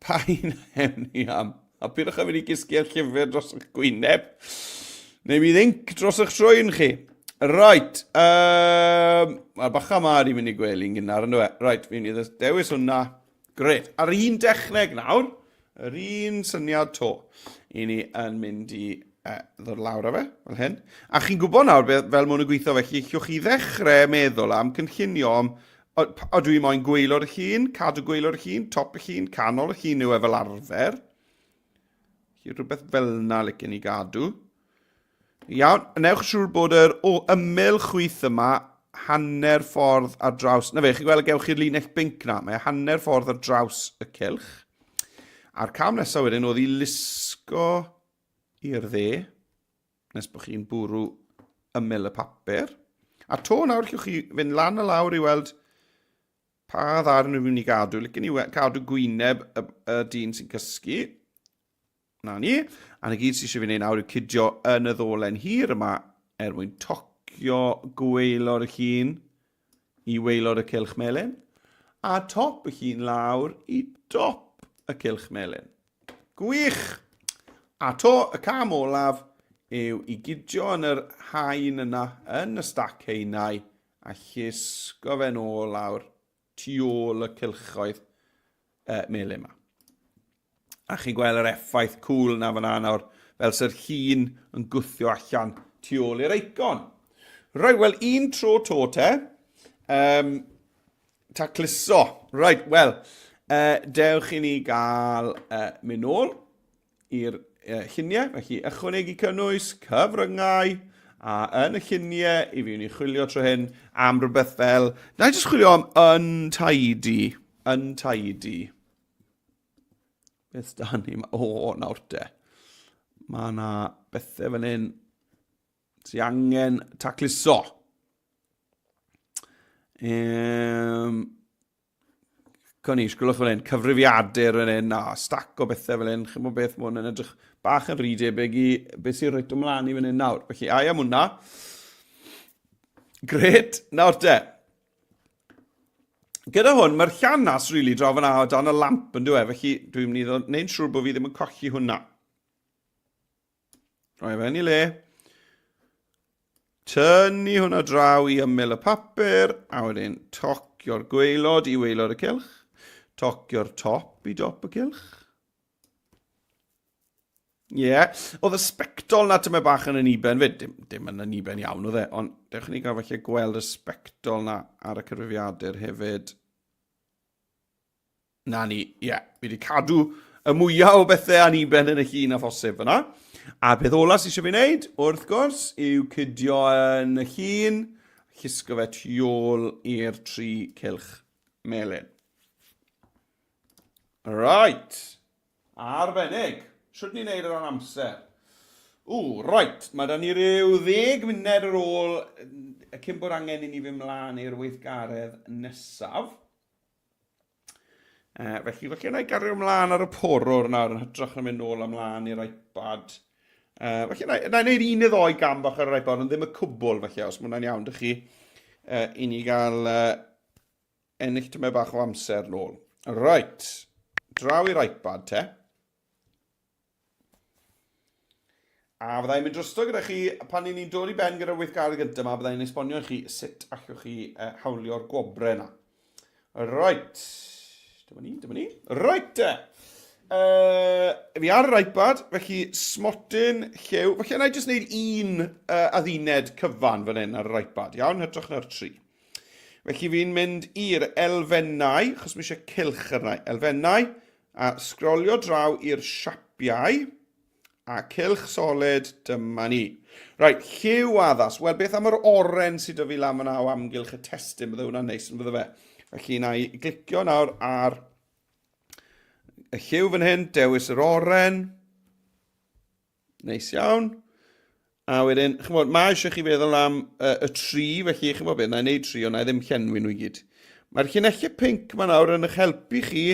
Speaker 1: Pa un ewn ni am? A pidwch â fynd i gysgu ar llyfr dros eich gwyneb. Neu bydd inc dros eich trwyn chi. Right. Um, Mae'r bachau ma wedi mynd i gwely'n gynnar yn dweud. E? Right, fi'n mynd i dewis hwnna. Gret. A'r un dechneg nawr, yr un syniad to, i ni yn mynd i uh, ddod lawr â fe, fel hyn. A chi'n gwybod nawr beth, fel mwyn y gweithio felly, llwch chi ddechrau meddwl am cynllunio am, o, o dwi moyn gweilod y llun, cadw gweilod y llun, top y llun, canol y llun yw e fel arfer. Felly rhywbeth fel yna licen i gadw. Iawn, newch yn siŵr bod yr o ymyl chwith yma hanner ffordd ar draws. Na fe, chi'n gweld y gewch chi'r linell binc na. Mae hanner ffordd ar draws y cylch. A'r cam nesaf wedyn oedd i lusgo i'r dde, nes bod chi'n bwrw ymyl y papur. A to nawr, llwch chi fynd lan a lawr i weld pa ddarn yw'n mynd i gadw. Licen i cadw gwyneb y, y dyn sy'n cysgu. Na ni. A na gyd sydd eisiau fi wneud nawr yw cydio yn y ddolen hir yma er mwyn tocio gwaelod y llun i waelod y cylch melyn a top y llun lawr i dop y cylch melyn. Gwych! A to, y cam olaf yw i gydio yn yr haen yna, yn y stac haenau, a llusgo fe'n ôl lawr tu ôl y cylchoedd uh, melyn yma. A chi'n gweld yr effaith cool na fyna nawr, fel sy'r llun yn gwthio allan tu ôl i'r eicon. Right, wel, un tro to te. Um, tacluso. Right, wel, uh, dewch i ni gael uh, mynd nôl i'r uh, lluniau. Felly, ychwanegu cynnwys, cyfryngau, a yn y lluniau, i fi wni chwilio tro hyn am rhywbeth fel... Na i jyst chwilio am untidy. Untidy. Beth da ni? O, nawr te. Mae yna bethau fan hyn sy'n angen tacluso. Um, Con i, sgwlwch fan hyn, cyfrifiadur fan hyn, a stac o bethau fel hyn, chi'n bod beth, mae hwn yn edrych bach yn rhy debyg i beth sy'n reit ymlaen i fan hyn nawr. Felly, ai am hwnna. Gret, nawr te. Gyda hwn, mae'r llanas rili really, draw fan o dan y lamp yn dweud, felly dwi'n mynd i ddod, neu'n siŵr bod fi ddim yn colli hwnna. Rhoi fe yn ei le. Tynnu hwnna draw i ymyl y papur, a wedyn tocio'r gwaelod i waelod y cylch, tocio'r top i dop y cylch. Ie, yeah. oedd y sbectol na tymed bach yn aniben fyd. Dim, dim yn aniben iawn oedd e, ond dewch ni gael falle gweld y sbectol na ar y cyfrifiadur hefyd. Na ni, ie. Yeah. Fi wedi cadw y mwyaf o bethau aniben yn y llun a phosib fyna. A peth ola sydd eisiau fi wneud, wrth gwrs, yw cydio yn y llun, llusgo fe tu ôl i'r tri cylch melyn. Right. Arbennig. Shwt ni'n neud o ran amser? Ww, right, mae da ni ryw ddeg munud ar ôl cyn bod angen i ni fynd mlaen i'r weithgaredd nesaf. Uh, felly, felly yna i gario ymlaen ar y porwr nawr yn hytrach na mynd nôl ymlaen i'r iPad. Uh, felly yna i wneud un neu ddoi gam bach ar yr iPad, ond ddim y cwbl felly, os mae hwnna'n iawn, dych chi, uh, i ni gael uh, ennill tymed bach o amser nôl. Right, draw i'r iPad te. A fyddai'n mynd drosto gyda chi pan ni'n dod i ben gyda'r weithgaredd gyntaf yma, byddai'n esbonio i chi sut allwch chi uh, hawlio'r gwobrau yna. Right. Dyma ni, dyma ni. Right te. Uh, fi ar yr iPad, felly smotyn llew. Felly yna i jyst wneud un uh, adduned cyfan fan hyn ar yr iPad, iawn, hytrach na'r tri. Felly fi'n mynd i'r elfennau, achos mae eisiau cylch arna i, elfennau, a sgrolio draw i'r siapiau, a cylch solid, dyma ni. Right, lliw addas. Wel, beth am yr oren sydd 'da fi lan fyna o amgylch y testun? Bydde hwnna'n neis, yn bydde fe? Felly, na i glicio nawr ar y lliw fan hyn, dewis yr oren. Neis iawn. A wedyn, chymod, mae eisiau chi feddwl am y tri, felly chymod beth, na i wneud tri, ond na i ddim llenwi nhw i gyd. Mae'r llinellau pink yma nawr yn eich helpu chi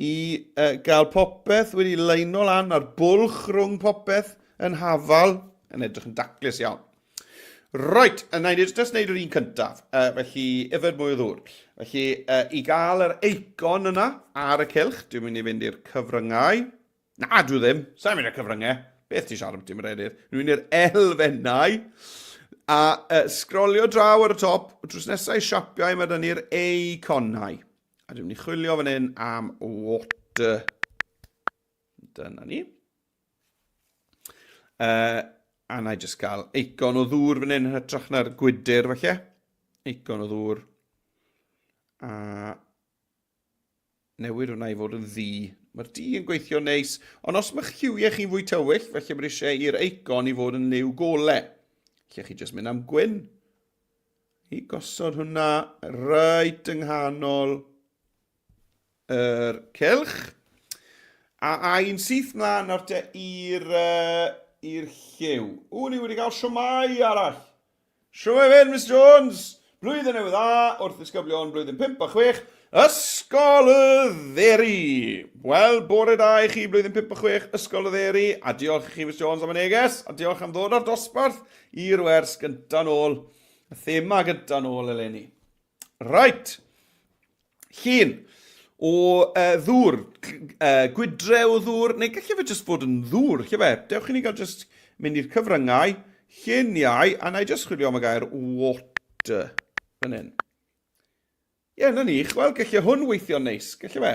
Speaker 1: i uh, gael popeth wedi leino lan a'r bwlch rhwng popeth yn hafal, yn edrych yn daclus iawn. Right, a na i just wneud yr un cyntaf, felly yfed mwy o ddŵr. Felly, i gael yr eicon yna ar y cylch, dwi'n mynd i fynd i'r cyfryngau. Na, dwi ddim. Sa'n mynd i'r cyfryngau. Beth ti'n siarad am, Meredydd? Dwi'n mynd i'r elfennau. A sgrolio draw ar y top, drws nesau siapiau, mae da ni'r eiconau. A dwi'n mynd i chwilio fan hyn am water. Dyna ni. A na i jyst gael eicon o ddŵr fan hyn yn hytrach na'r gwydr falle. Eicon o ddŵr. A newid hwnna i fod yn ddu. Mae'r du yn gweithio neis, ond os mae'ch lliwiau chi'n fwy tywyll, felly mae eisiau i'r eicon i fod yn liw gole. Lle chi jyst mynd am gwyn. I gosod hwnna reit yng nghanol yr cylch. A ai'n syth mlaen nawr te i'r uh, i'r lliw. O, ni wedi cael siomai arall. Siomai fe, Miss Jones! Blwyddyn newydd dda wrth ddisgyblion blwyddyn 5 a 6, Ysgol y Dderi! Wel, bore da i chi blwyddyn 5 a 6, Ysgol y Dderi, a diolch i chi, Miss Jones, am y neges, a diolch am ddod â'r dosbarth i'r wers gyntaf nôl, y thema gyntaf nôl eleni. Right. Llun o ddŵr, gwydre o ddŵr, neu gallai fe jyst fod yn ddŵr, lle fe? Dewch i ni gael jyst mynd i'r cyfryngau, lluniau, a na i jyst chwilio am y gair water fan hyn. Ie, yeah, na ni, chwel, gallai hwn weithio'n neis, gallai fe?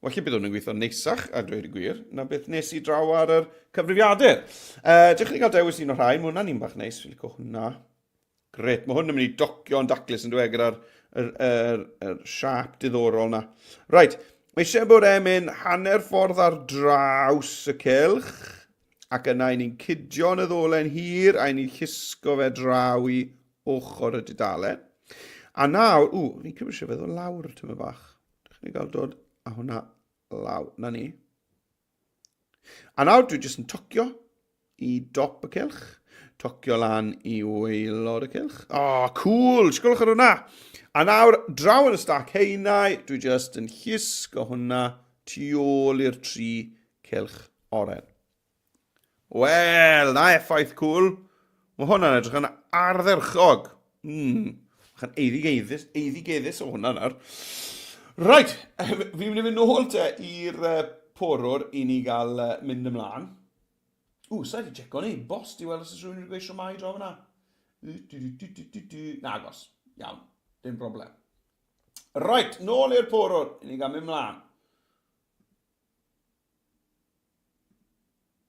Speaker 1: Wel, bydd hwn yn gweithio'n neisach, a dweud y gwir, na beth nes i draw ar yr cyfrifiadur. Dewch i ni gael dewis un o'r rhain, mae hwnna'n un bach neis, fi'n licio hwnna. Gret, mae hwn yn mynd i docio'n daclus yn dweud gyda'r yr, yr, yr siap diddorol na. Right, mae eisiau bod e'n mynd hanner ffordd ar draws y cylch, ac yna i ni'n cydio yn y ddolen hir, a i ni'n llusgo fe draw i ochr y dudalen. A nawr, ww, fi'n credu eisiau fe ddod lawr tyma bach. Dych chi'n gael dod a hwnna lawr. Na ni. A nawr dwi jyst yn tocio i dop y cylch. Tocio lan i waelod y cylch. Oh, cool! Sgwlwch ar hwnna! A nawr, draw yn y stac heinau, dwi jyst yn llusgo hwnna tu ôl i'r tri cylch oren. Wel, na effaith cool. Mae hwnna'n edrych yn ardderchog. Mae'n eiddigeddus, eiddigeddus o hwnna nawr. Right, fi'n mynd i fynd nôl te i'r uh, porwr i ni gael uh, mynd ymlaen. Ww, sa'i wedi checo ni, bost i weld os oes rhywun wedi gweud siwmai draw fyna. Nagos, iawn, dim broblem. Right, nôl i'r porwr, i ni gael mynd mlaen.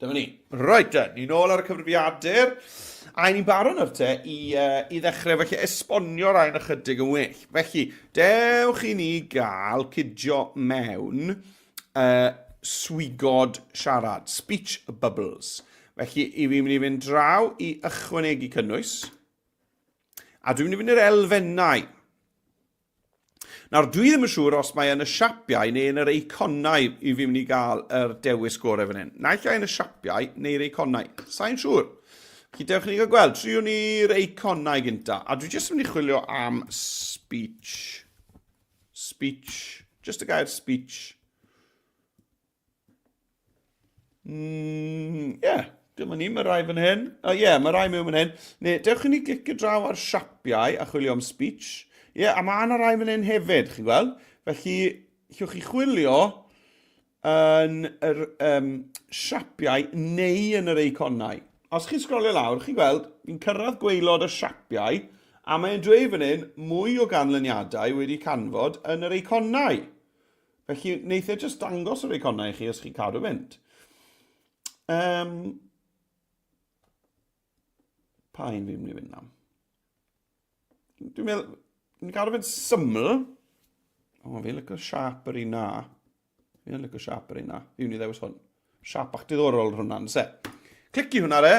Speaker 1: Dyma ni. Reit te, ni nôl ar y cyfrifiadur. A ni'n barod nawr te i, uh, i ddechrau felly esbonio rhain ychydig yn well. Felly, dewch i ni gael cydio mewn uh, swigod siarad, speech bubbles. Felly, i fi'n mynd i fynd draw i ychwanegu cynnwys. A dwi'n mynd i fynd i'r elfennau. Nawr, dwi ddim yn siŵr os mae yn y siapiau neu yn yr eiconau i fi mynd i gael yr dewis gorau fan hyn. Naill ai yn y siapiau neu'r eiconau. Sa'n siŵr. Felly dewch i ni gael gweld. Triwn ni'r eiconau gynta. A dwi jyst yn mynd i chwilio am speech. Speech. Just y gair speech. Yeah, dyma ni, mae rai fan hyn. O, oh, yeah, mae rai mewn fan hyn. Neu, dewch i ni glicio draw ar siapiau a chwilio am speech. Ie, yeah, a mae yna rai fan hyn hefyd, chi'n gweld? Felly, llwch chi chwilio yn yr um, siapiau neu yn yr eiconau. Os chi'n sgrolio lawr, chi'n gweld, fi'n cyrraedd gwaelod y siapiau, a mae'n dweud fan hyn mwy o ganlyniadau wedi canfod yn yr eiconau. Felly, wneith e jyst dangos yr eiconau i chi os chi'n cadw fynd. Um, pa un fi'n mynd i fynd am? Dwi'n meddwl... Ni'n gadw fe'n syml. O, fi'n licio siap yr un na. Fi'n licio siap yr un na. Fi'n mynd i ddewis hwn. Siap bach diddorol hwnna, se. Clici hwnna re.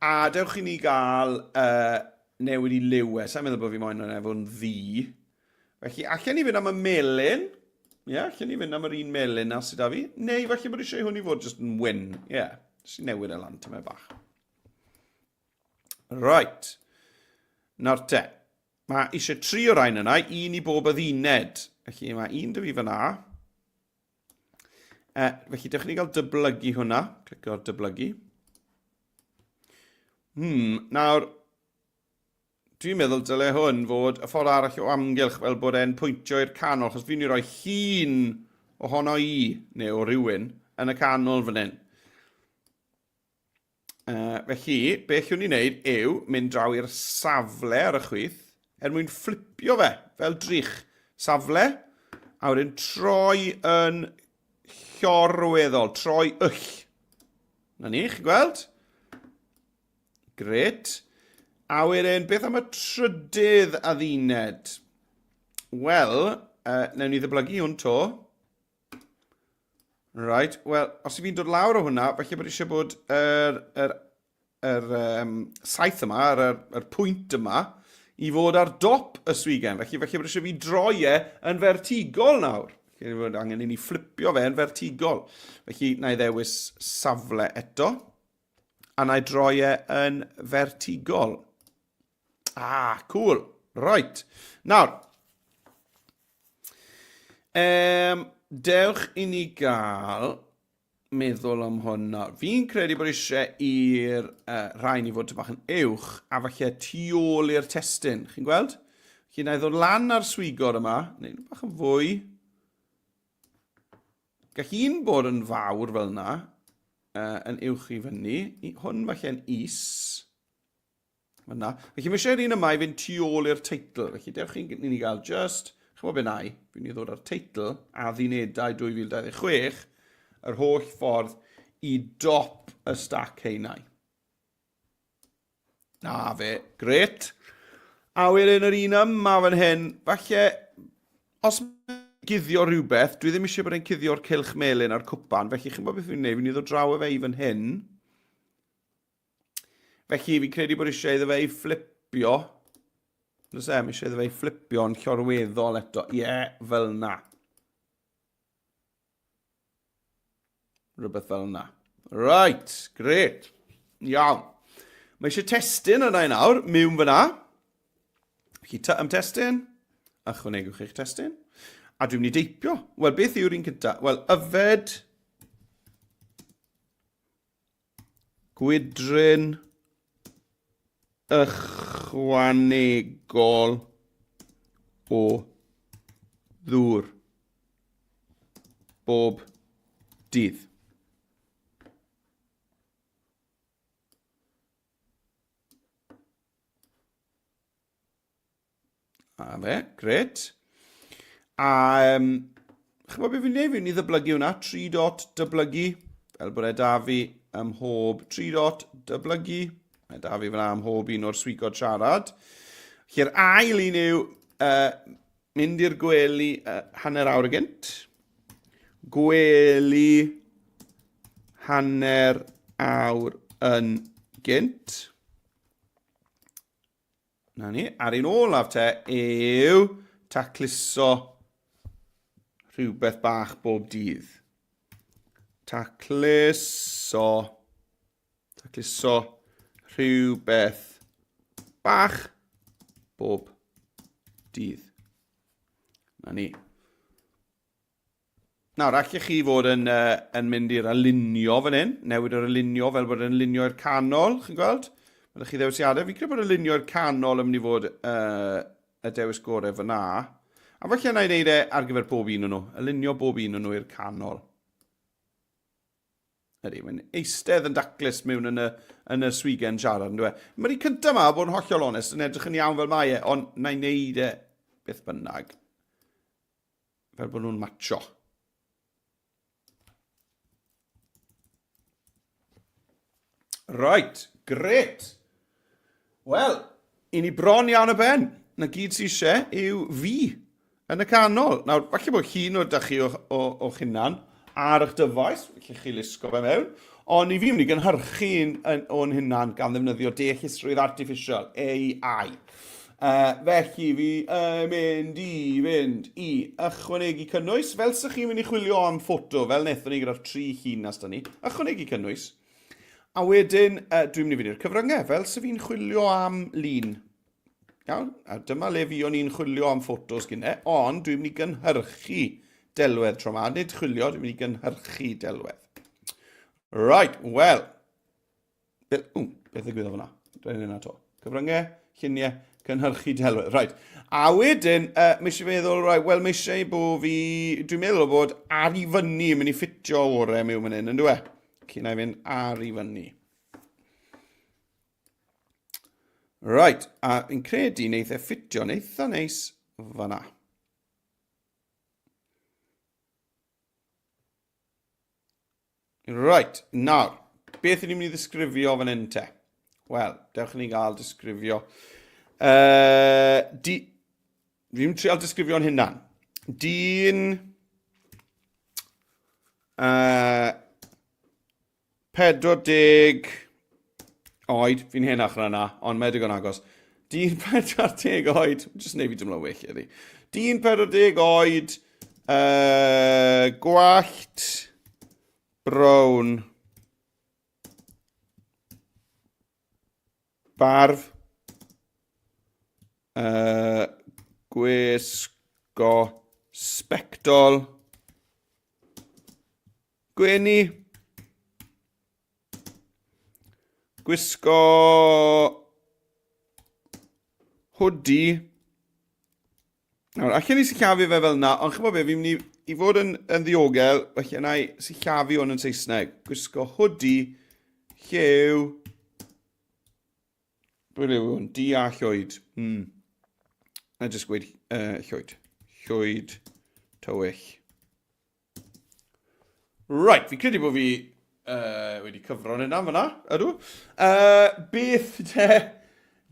Speaker 1: A dewch i ni gael uh, newid i liw e. Sa'n meddwl bod fi moyn hwnna efo'n ddi. Felly, allan ni fynd am y melyn. Ie, yeah, allan ni fynd am yr un melyn na sydd â fi. Neu falle bod eisiau hwn i fod jyst yn wyn. Ie, yeah, jyst i newid e lan tymed bach. Right. Nawr te. Mae eisiau tri o rain yna, un i bob adduned. Felly mae un dy fi fyna. E, felly dewch ni gael dyblygu hwnna. Clicio ar dyblygu. Hmm, nawr, dwi'n meddwl dyle hwn fod y ffordd arall o amgylch fel bod e'n pwyntio i'r canol, achos fi'n i roi llun ohono i, neu o rywun, yn y canol fan hyn. Uh, felly, beth llwn ni wneud yw mynd draw i'r safle ar y chwith er mwyn fflipio fe fel drych. Safle, a wedyn troi yn llorweddol, troi yll. Na ni, chi'n gweld? Gret. A wedyn, beth am y trydydd adduned? Wel, uh, newn ni ddyblygu hwn to. Right, wel, os i fi'n dod lawr o hwnna, falle bod eisiau bod yr, yr, yr um, saith yma, yr, yr, yr pwynt yma, i fod ar dop y swigen. Felly, falle bod eisiau fi droi e yn fertigol nawr. Felly, bod angen i ni fflipio fe yn fertigol. Felly, na i ddewis safle eto, a na i droi e yn fertigol. Ah, cool. Right. Nawr, um, dewch i ni gael meddwl am hwn nawr. Fi'n credu bod eisiau i'r uh, rhain i fod bach yn uwch a falle tu ôl i'r testun. Chi'n gweld? Felly na i ddod lan ar swigor yma, neu bach yn fwy. Gall un bod yn fawr fel yna, uh, yn uwch i fyny. Hwn falle'n is. Fyna. Felly mae eisiau'r un yma i fynd tu ôl i'r teitl. Felly dewch i ni gael just, chymod be nai, fi'n i ddod ar teitl addunedau 2026, yr holl ffordd i dop y stac heinau. Na fe, gret. A wedyn yr un yma fan hyn, falle, os guddio rhywbeth, dwi ddim eisiau bod e'n cuddio'r cylch melyn a'r cwpan, felly chi'n bod beth fi'n gwneud, fi'n i ddod draw e fe i fan hyn. Felly, fi'n credu bod eisiau iddo fe ei fflipio. Does e, mae eisiau iddo fe ei fflipio'n llorweddol eto. Ie, yeah, fel na. Rhywbeth fel yna. Right, great. Iawn. Mae eisiau testun yna i nawr, miwn fyna. Felly, ty am testun, ychwanegwch eich testun. A dwi'n mynd i deipio. Wel, beth yw'r un cyntaf? Wel, yfed Gwydryn ychwanegol o ddŵr bob dydd. A fe, gret. A um, chymod beth fi'n neud? Fi'n i ddyblygu hwnna, 3 dot dyblygu, fel bod e da fi ym mhob 3 dot dyblygu. Mae da fi fyna ym mhob un o'r swigod siarad. Felly'r ail un yw uh, mynd i'r gwely uh, hanner awr y gynt. Gwely hanner awr yn gynt. Na ni. A'r un olaf te yw tacluso rhywbeth bach bob dydd. Tacluso. Tacluso rhywbeth bach bob dydd. Na ni. Nawr, allech chi fod yn, uh, yn mynd i'r alinio fan hyn, newid yr alinio fel bod yn alinio i'r canol, chi'n gweld? Mae chi ddewisiadau. Fi'n credu bod alinio i'r canol yn mynd i fod uh, y dewis gorau fyna. A falle na i wneud e ar gyfer bob un o'n nhw. Alinio bob un o'n nhw i'r canol. Ydy, mae'n eistedd yn daclus mewn yn y, yn y swigen siarad, yn dweud. Mae'r un cyntaf yma, bod yn hollol onest, yn edrych yn iawn fel mae e, ond na i wneud e beth bynnag. Fel bod nhw'n matcho. Right, gret. Wel, i ni bron iawn y ben. Na gyd sy'n eisiau yw fi yn y canol. Nawr, falle bod llun o da chi o'ch hunan ar eich dyfais, felly chi lusgo fe mewn, ond i fi mynd i gynhyrchu un o'n hunan gan ddefnyddio deallusrwydd artiffisial, AI. Felly fi yn mynd i fynd i ychwanegu cynnwys, fel sy'ch chi'n mynd i chwilio am ffoto, fel wnaethon ni gyda'r tri llun nas da ni, ychwanegu cynnwys. A wedyn, dwi'n mynd i fynd i'r cyfryngau, fel sy'n fi'n chwilio am lun. Iawn, a dyma le fi o'n i'n chwilio am ffotos gynne, ond dwi'n mynd i gynhyrchu delwedd tro ma. Nid chwilio, dwi'n mynd i gynhyrchu delwedd. Right, wel, Be, ww, beth ddigwyddodd fyna? Dwi'n yna to. Cyfryngau, lluniau, cynhyrchu delwedd. Right. A wedyn, mae eisiau meddwl, right, wel, mae eisiau bod fi... Dwi'n meddwl bod ar i fyny yn mynd i ffitio orau mewn fan hyn, yn dwi? Cyn i fynd ar i fyny. Right, a fi'n credu wneith e ffitio'n eitha neis fanna. Right, nawr, beth ydyn ni'n mynd i ddisgrifio fan hyn te? Wel, dewch i ni gael disgrifio. Di... Fi'n trial disgrifio'n hunan. Dyn... 40 oed, fi'n henach na na, ond mae digon agos. Dyn 40 oed, jyst neu fi dymlo well iddi. Dyn 40 oed, gwallt brown, barf, gwisgo sbectol, gwenu, Gwisgo hoodie. Nawr, allan ni sillafu fe fel yna, ond chymod be, fi'n mynd i, i fod yn, yn ddiogel, felly yna i sillafu hwn yn Saesneg. Gwisgo hoodie, llew, beth yw hwn? Di a llwyd. Na jyst gweud llwyd. Llwyd tywyll. Right, fi'n credu bod fi wedi cyfro'n hynna fyna, ydw. Beth te,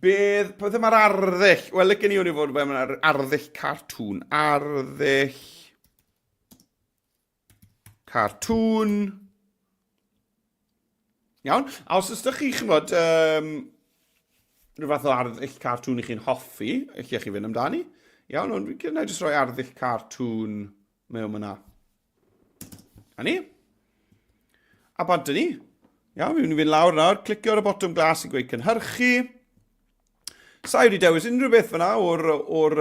Speaker 1: beth, beth mae'r arddull? Wel, licen i hwn i fod fe, mae'r arddull cartŵn. Arddull cartŵn. Iawn, a os ydych chi, chymod, rhyw fath o arddull cartŵn i chi'n hoffi, lle chi fynd amdani. Iawn, ond fi'n credu jyst rhoi arddull cartŵn mewn yna. A ni. A bant ni. Iawn, fi'n mynd i fynd lawr nawr, clicio ar y botwm glas i gweud cynhyrchu. Sa i wedi dewis unrhyw beth fyna o'r, or,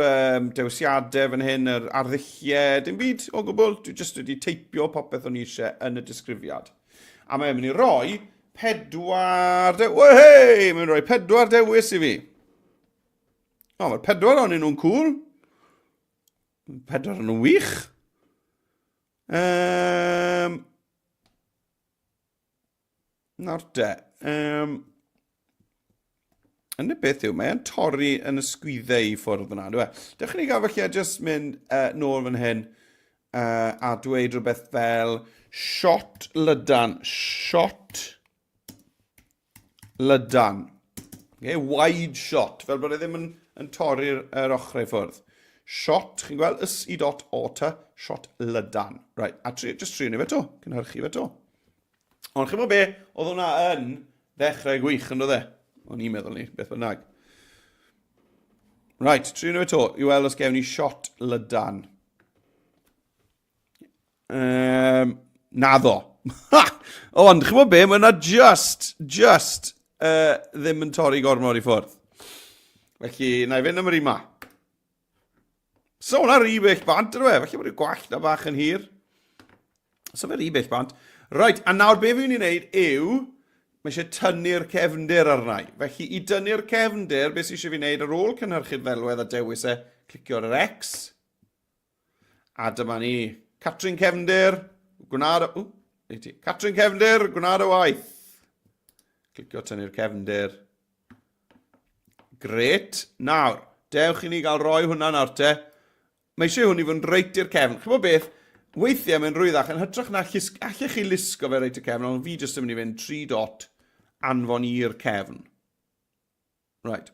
Speaker 1: dewisiadau fan hyn, yr arddulliau, dim byd o gwbl. Dwi jyst wedi teipio popeth o'n i eisiau yn y disgrifiad. A mae'n mynd i roi pedwar... De Wehey! Mae'n mynd i roi pedwar dewis i fi. O, mae'r pedwar o'n nhw'n cool. Pedwar yn wych. Nawr de. Yn y beth yw, mae'n torri yn y sgwyddau i ffwrdd yna, dwi e? Dewch i ni gael felly just mynd nôl fan hyn a dweud rhywbeth fel shot lydan. Shot lydan. Okay, wide shot, fel bod e ddim yn, yn torri'r er ochrau ffwrdd. Shot, chi'n gweld, s i dot o t, shot lydan. Right, a tri, just trio ni fe to, cynhyrchu fe to. Ond chi'n gwybod be, oedd hwnna yn ddechrau gwych yn dod e? O'n i'n meddwl ni, beth bynnag. Right, trio ni fe to, i weld os gewn ni shot lydan. Naddo. Ond, chi'n gwybod be, mae yna just, just ddim yn torri gormod i ffwrdd. Felly, na i fynd am yr un ma. So, hwnna rhy bell bant, ydw e? Felly bod y gwallt na bach yn hir. So, fe rhy bell bant. Right, a nawr be fi'n mynd i wneud yw, mae eisiau tynnu'r cefndir arna i. Felly, i dynnu'r cefndir, beth sydd eisiau fi wneud ar ôl cynhyrchu'r ddelwedd a dewis e, clicio ar yr X, A dyma ni. Catrin Cefndir, gwna dy... Ww, neu ti. Catrin Cefndir, gwna dy waith. Clicio tynnu'r cefndir. Gret. Nawr, dewch i ni gael roi hwnna nawr te. Mae eisiau hwn i fod yn reit i'r cefn. Chymod beth? Weithiau mae'n rwyddach yn hytrach na llusg... Allech chi lusgo fe reit i'r cefn, ond fi jyst yn mynd i fynd 3 dot anfon i'r cefn. Right.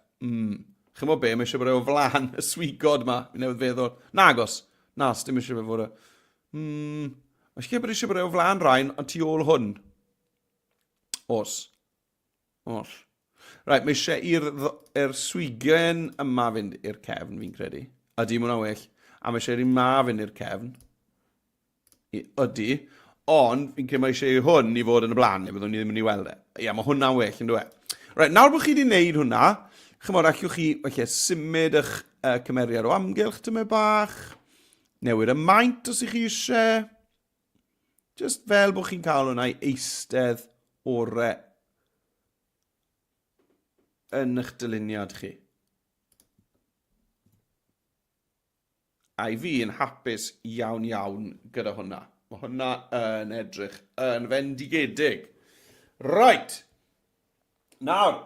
Speaker 1: Chymod be, mae eisiau bod e o flaen y swigod ma, fi newydd feddwl. Nagos, na, dim eisiau fe fod e. Mae eisiau bod eisiau bod e o flaen rhain, ond tu ôl hwn. Os. Os. Right, mae eisiau i'r swigen yma fynd i'r cefn, fi'n credu. Ydy, mae hwnna'n well. A mae eisiau i'r un ma fynd i'r cefn. Ydy. Ond fi'n credu mae eisiau i hwn i fod yn y blaen, neu byddwn ni ddim yn ei weld e. Ie, mae hwnna'n well, yn dweud. Right, nawr bod chi wedi gwneud hwnna, chymod, allwch chi felly symud eich cymeriad o amgylch tymed bach, newid y maint os ych chi eisiau. Just fel bod chi'n cael hwnna i eistedd orau yn eich dyluniad chi. A i fi yn hapus iawn iawn gyda hwnna. Mae hwnna yn edrych yn fendigedig. Right. Nawr,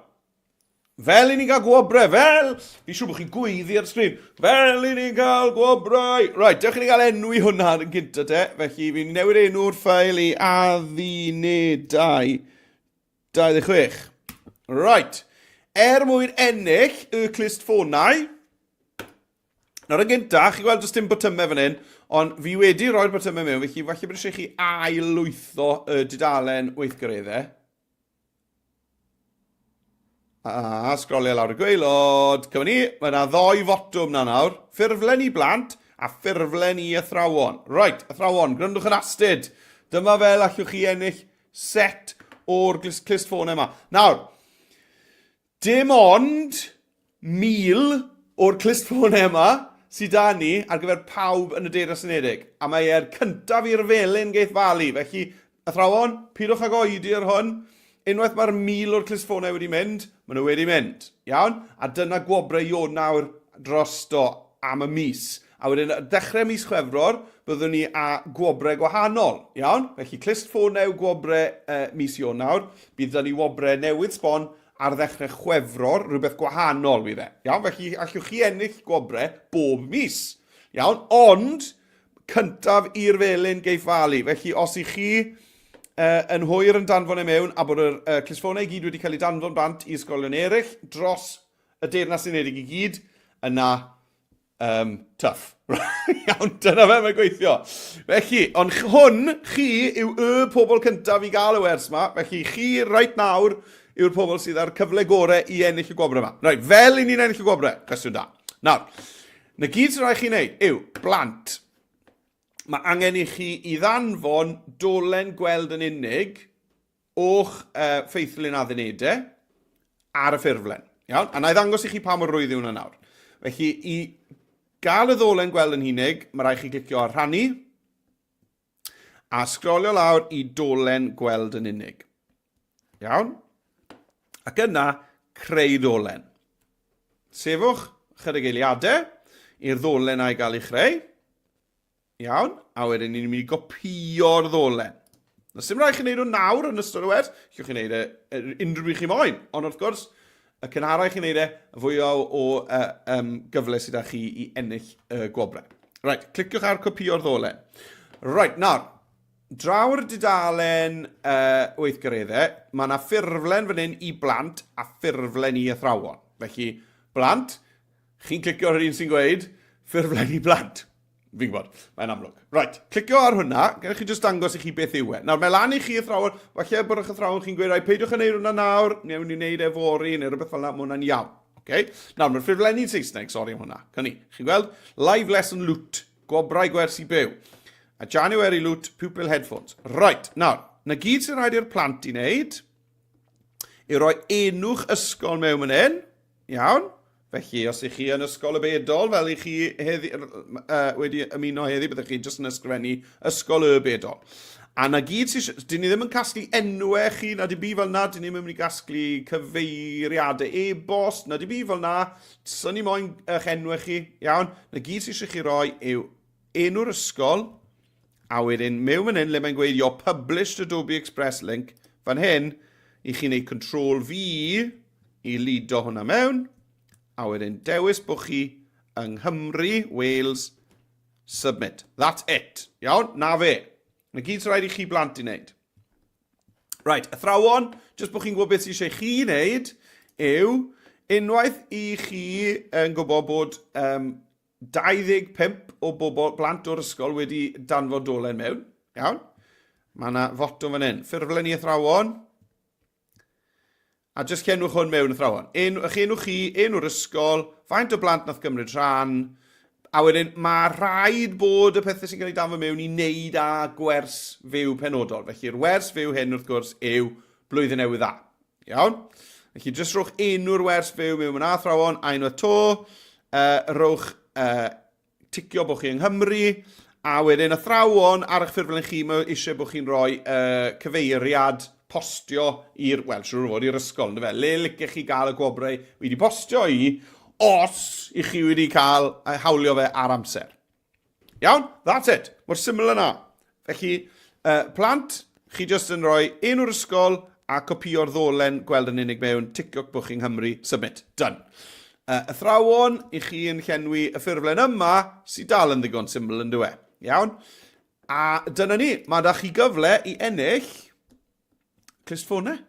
Speaker 1: fel i ni gael gwobrau, fel... Fi'n siŵr bod chi'n gweiddi ar y sgrin. Fel i ni gael gwobrau! Right, dewch i ni gael enw i hwnna yn gyntaf te. Felly, fi'n newid enw'r ffael i addunedau 26. Right. Er mwyn ennill y clustffonau, Nawr yn gyntaf, chi'n gweld does dim botymau fan hyn, ond fi wedi rhoi'r botymau mewn, felly falle bod eisiau chi ail-lwytho y dudalen weithgareddau. A sgrolio lawr y gwaelod. Cyfan ni, mae yna ddoi fotwm na nawr. Ffurflen i blant a ffurflen i athrawon. Right, athrawon, gwrandwch yn astud. Dyma fel allwch chi ennill set o'r clustffonau yma. Nawr, Dim ond 1,000 o'r clustffonau yma sydd 'da ni ar gyfer pawb yn y Deyrnas Unedig, a mae e'r cyntaf i'r felin geith falu, felly athrawon, pidwch ag oedi ar hwn, unwaith mae'r 1,000 o'r clustffonau wedi mynd, maen nhw wedi mynd, iawn? A dyna gwobrau Ionawr drosto am y mis. A wedyn, ar ddechrau mis Chwefror, byddwn ni â gwobrau gwahanol, iawn? Felly clustffonau yw gwobrau uh, mis Ionawr, bydd 'da ni wobrau newydd sbon ar ddechrau Chwefror, rhywbeth gwahanol fydd e. Iawn, felly allwch chi ennill gwobrau bob mis. Iawn, ond cyntaf i'r felin geiff falu. Felly os i chi yn hwyr yn danfon e mewn a bod yr clustffonau i gyd wedi cael eu danfon bant i ysgolion eraill dros y Deyrnas Unedig i gyd, yna Um, tough. Iawn, dyna fe mae'n gweithio. Felly, ond hwn, chi yw y pobl cyntaf i gael y wers yma. Felly, chi reit nawr yw'r pobl sydd â'r cyfle gorau i ennill y gwobrau yma. Reit, fel i ni'n ennill y gwobrau? Cwestiwn da. Nawr, na gyd sy'n rhaid chi wneud yw, blant, mae angen i chi i ddanfon dolen gweld yn unig o'ch uh, ffeithlun addunedau ar y ffurflen. Iawn? A na i ddangos i chi pa mor rwydd yw hwnna nawr. Felly, i gael y ddolen gweld yn hunig, mae rhaid chi glicio ar rhannu a sgrolio lawr i dolen gweld yn unig. Iawn? Ac yna, creu dolen. Sefwch chydig eiliadau i'r ddolen a'i gael ei chreu. Iawn, a wedyn ni'n mynd i gopïo'r ddolen. Does dim rhaid chi wneud o nawr yn ystod y wers, allwch chi wneud e unrhyw bryd chi moyn, ond wrth gwrs, y cynharau chi'n wneud e, y fwy o, o uh, um, gyfle sydd â chi i ennill y gwobrau. Right, cliciwch ar copïo'r ddolen. Right, nawr, draw'r dudalen uh, weithgareddau, mae yna ffurflen fan hyn i blant a ffurflen i athrawon. Felly, blant, chi'n clicio ar yr un sy'n gweud ffurflen i blant. Fi'n gwybod, mae'n amlwg. Right, clicio ar hwnna, gewch chi jyst dangos i chi beth yw e. Nawr, mae lan i chi athrawon, falle bod eich athrawon chi'n gweud, rai, peidiwch yn neud hwnna nawr, neu wni wneud e fory, neu rhywbeth fel yna, mae hwnna'n iawn. Okay? Nawr, mae'r ffurflenni'n Saesneg, sori am hwnna. Cynni, chi'n gweld? Live lesson loot, gwobrau gwersi byw. A January loot, pupil headphones. Right, nawr, na gyd sy'n rhaid i'r plant i wneud, i roi enw'ch ysgol mewn fan hyn, iawn? Felly, os ych chi yn Ysgol y Bedol, fel i chi heddi, uh, wedi ymuno heddi, byddwch chi jyst yn ysgrifennu Ysgol y Bedol. A na gyd sy'n... Dyn ni ddim yn casglu enwau chi, na dim byd fel na, dyn ni ddim yn mynd i gasglu cyfeiriadau e-bost, na dim byd fel na. Sy'n ni moyn eich enwau chi, iawn? Na gyd sy'n eisiau chi roi yw enw'r ysgol, a wedyn mewn fan hyn le mae'n gweud your published Adobe Express link, fan hyn, i chi wneud Control V i lido hwnna mewn, a wedyn dewis bod chi yng Nghymru, Wales, submit. That's it. Iawn? Na fe. Na gyd sy'n rhaid i chi blant i wneud. Right, athrawon, jyst bod chi'n gwybod beth sy'n eisiau chi wneud, yw Unwaith i chi yn gwybod bod um, 25 o bobl, blant o'r ysgol wedi danfon dolen mewn, iawn? Mae yna fotwm fan hyn. Ffurflen i athrawon. A jyst llenwch hwn mewn, athrawon. En, eich enw chi, enw'r ysgol, faint o blant nath gymryd rhan, a wedyn mae rhaid bod y pethau sy'n cael eu danfon mewn i wneud â gwers fyw penodol. Felly'r wers fyw hyn, wrth gwrs, yw Blwyddyn Newydd Dda. Iawn? Felly, jyst rhowch enw'r wers fyw mewn yna, athrawon, a unwaith to, rhowch ticio bod chi yng Nghymru, a wedyn athrawon ar eich ffurflen chi, mae eisiau bod chi'n rhoi cyfeiriad postio i'r, wel, siŵr o fod i'r ysgol, ynddo fe? Le licech chi gael y gwobrau wedi postio i, os i chi wedi cael hawlio fe ar amser. Iawn? That's it. Mor syml yna. Felly, plant, chi jyst yn rhoi enw'r ysgol a copïo'r ddolen gweld yn unig mewn, ticiwch bod chi'n Nghymru, submit. Done. Athrawon, i chi yn llenwi y ffurflen yma, sydd dal yn ddigon syml yn dywe. Iawn? A dyna ni, mae da chi gyfle i ennill clustffonau.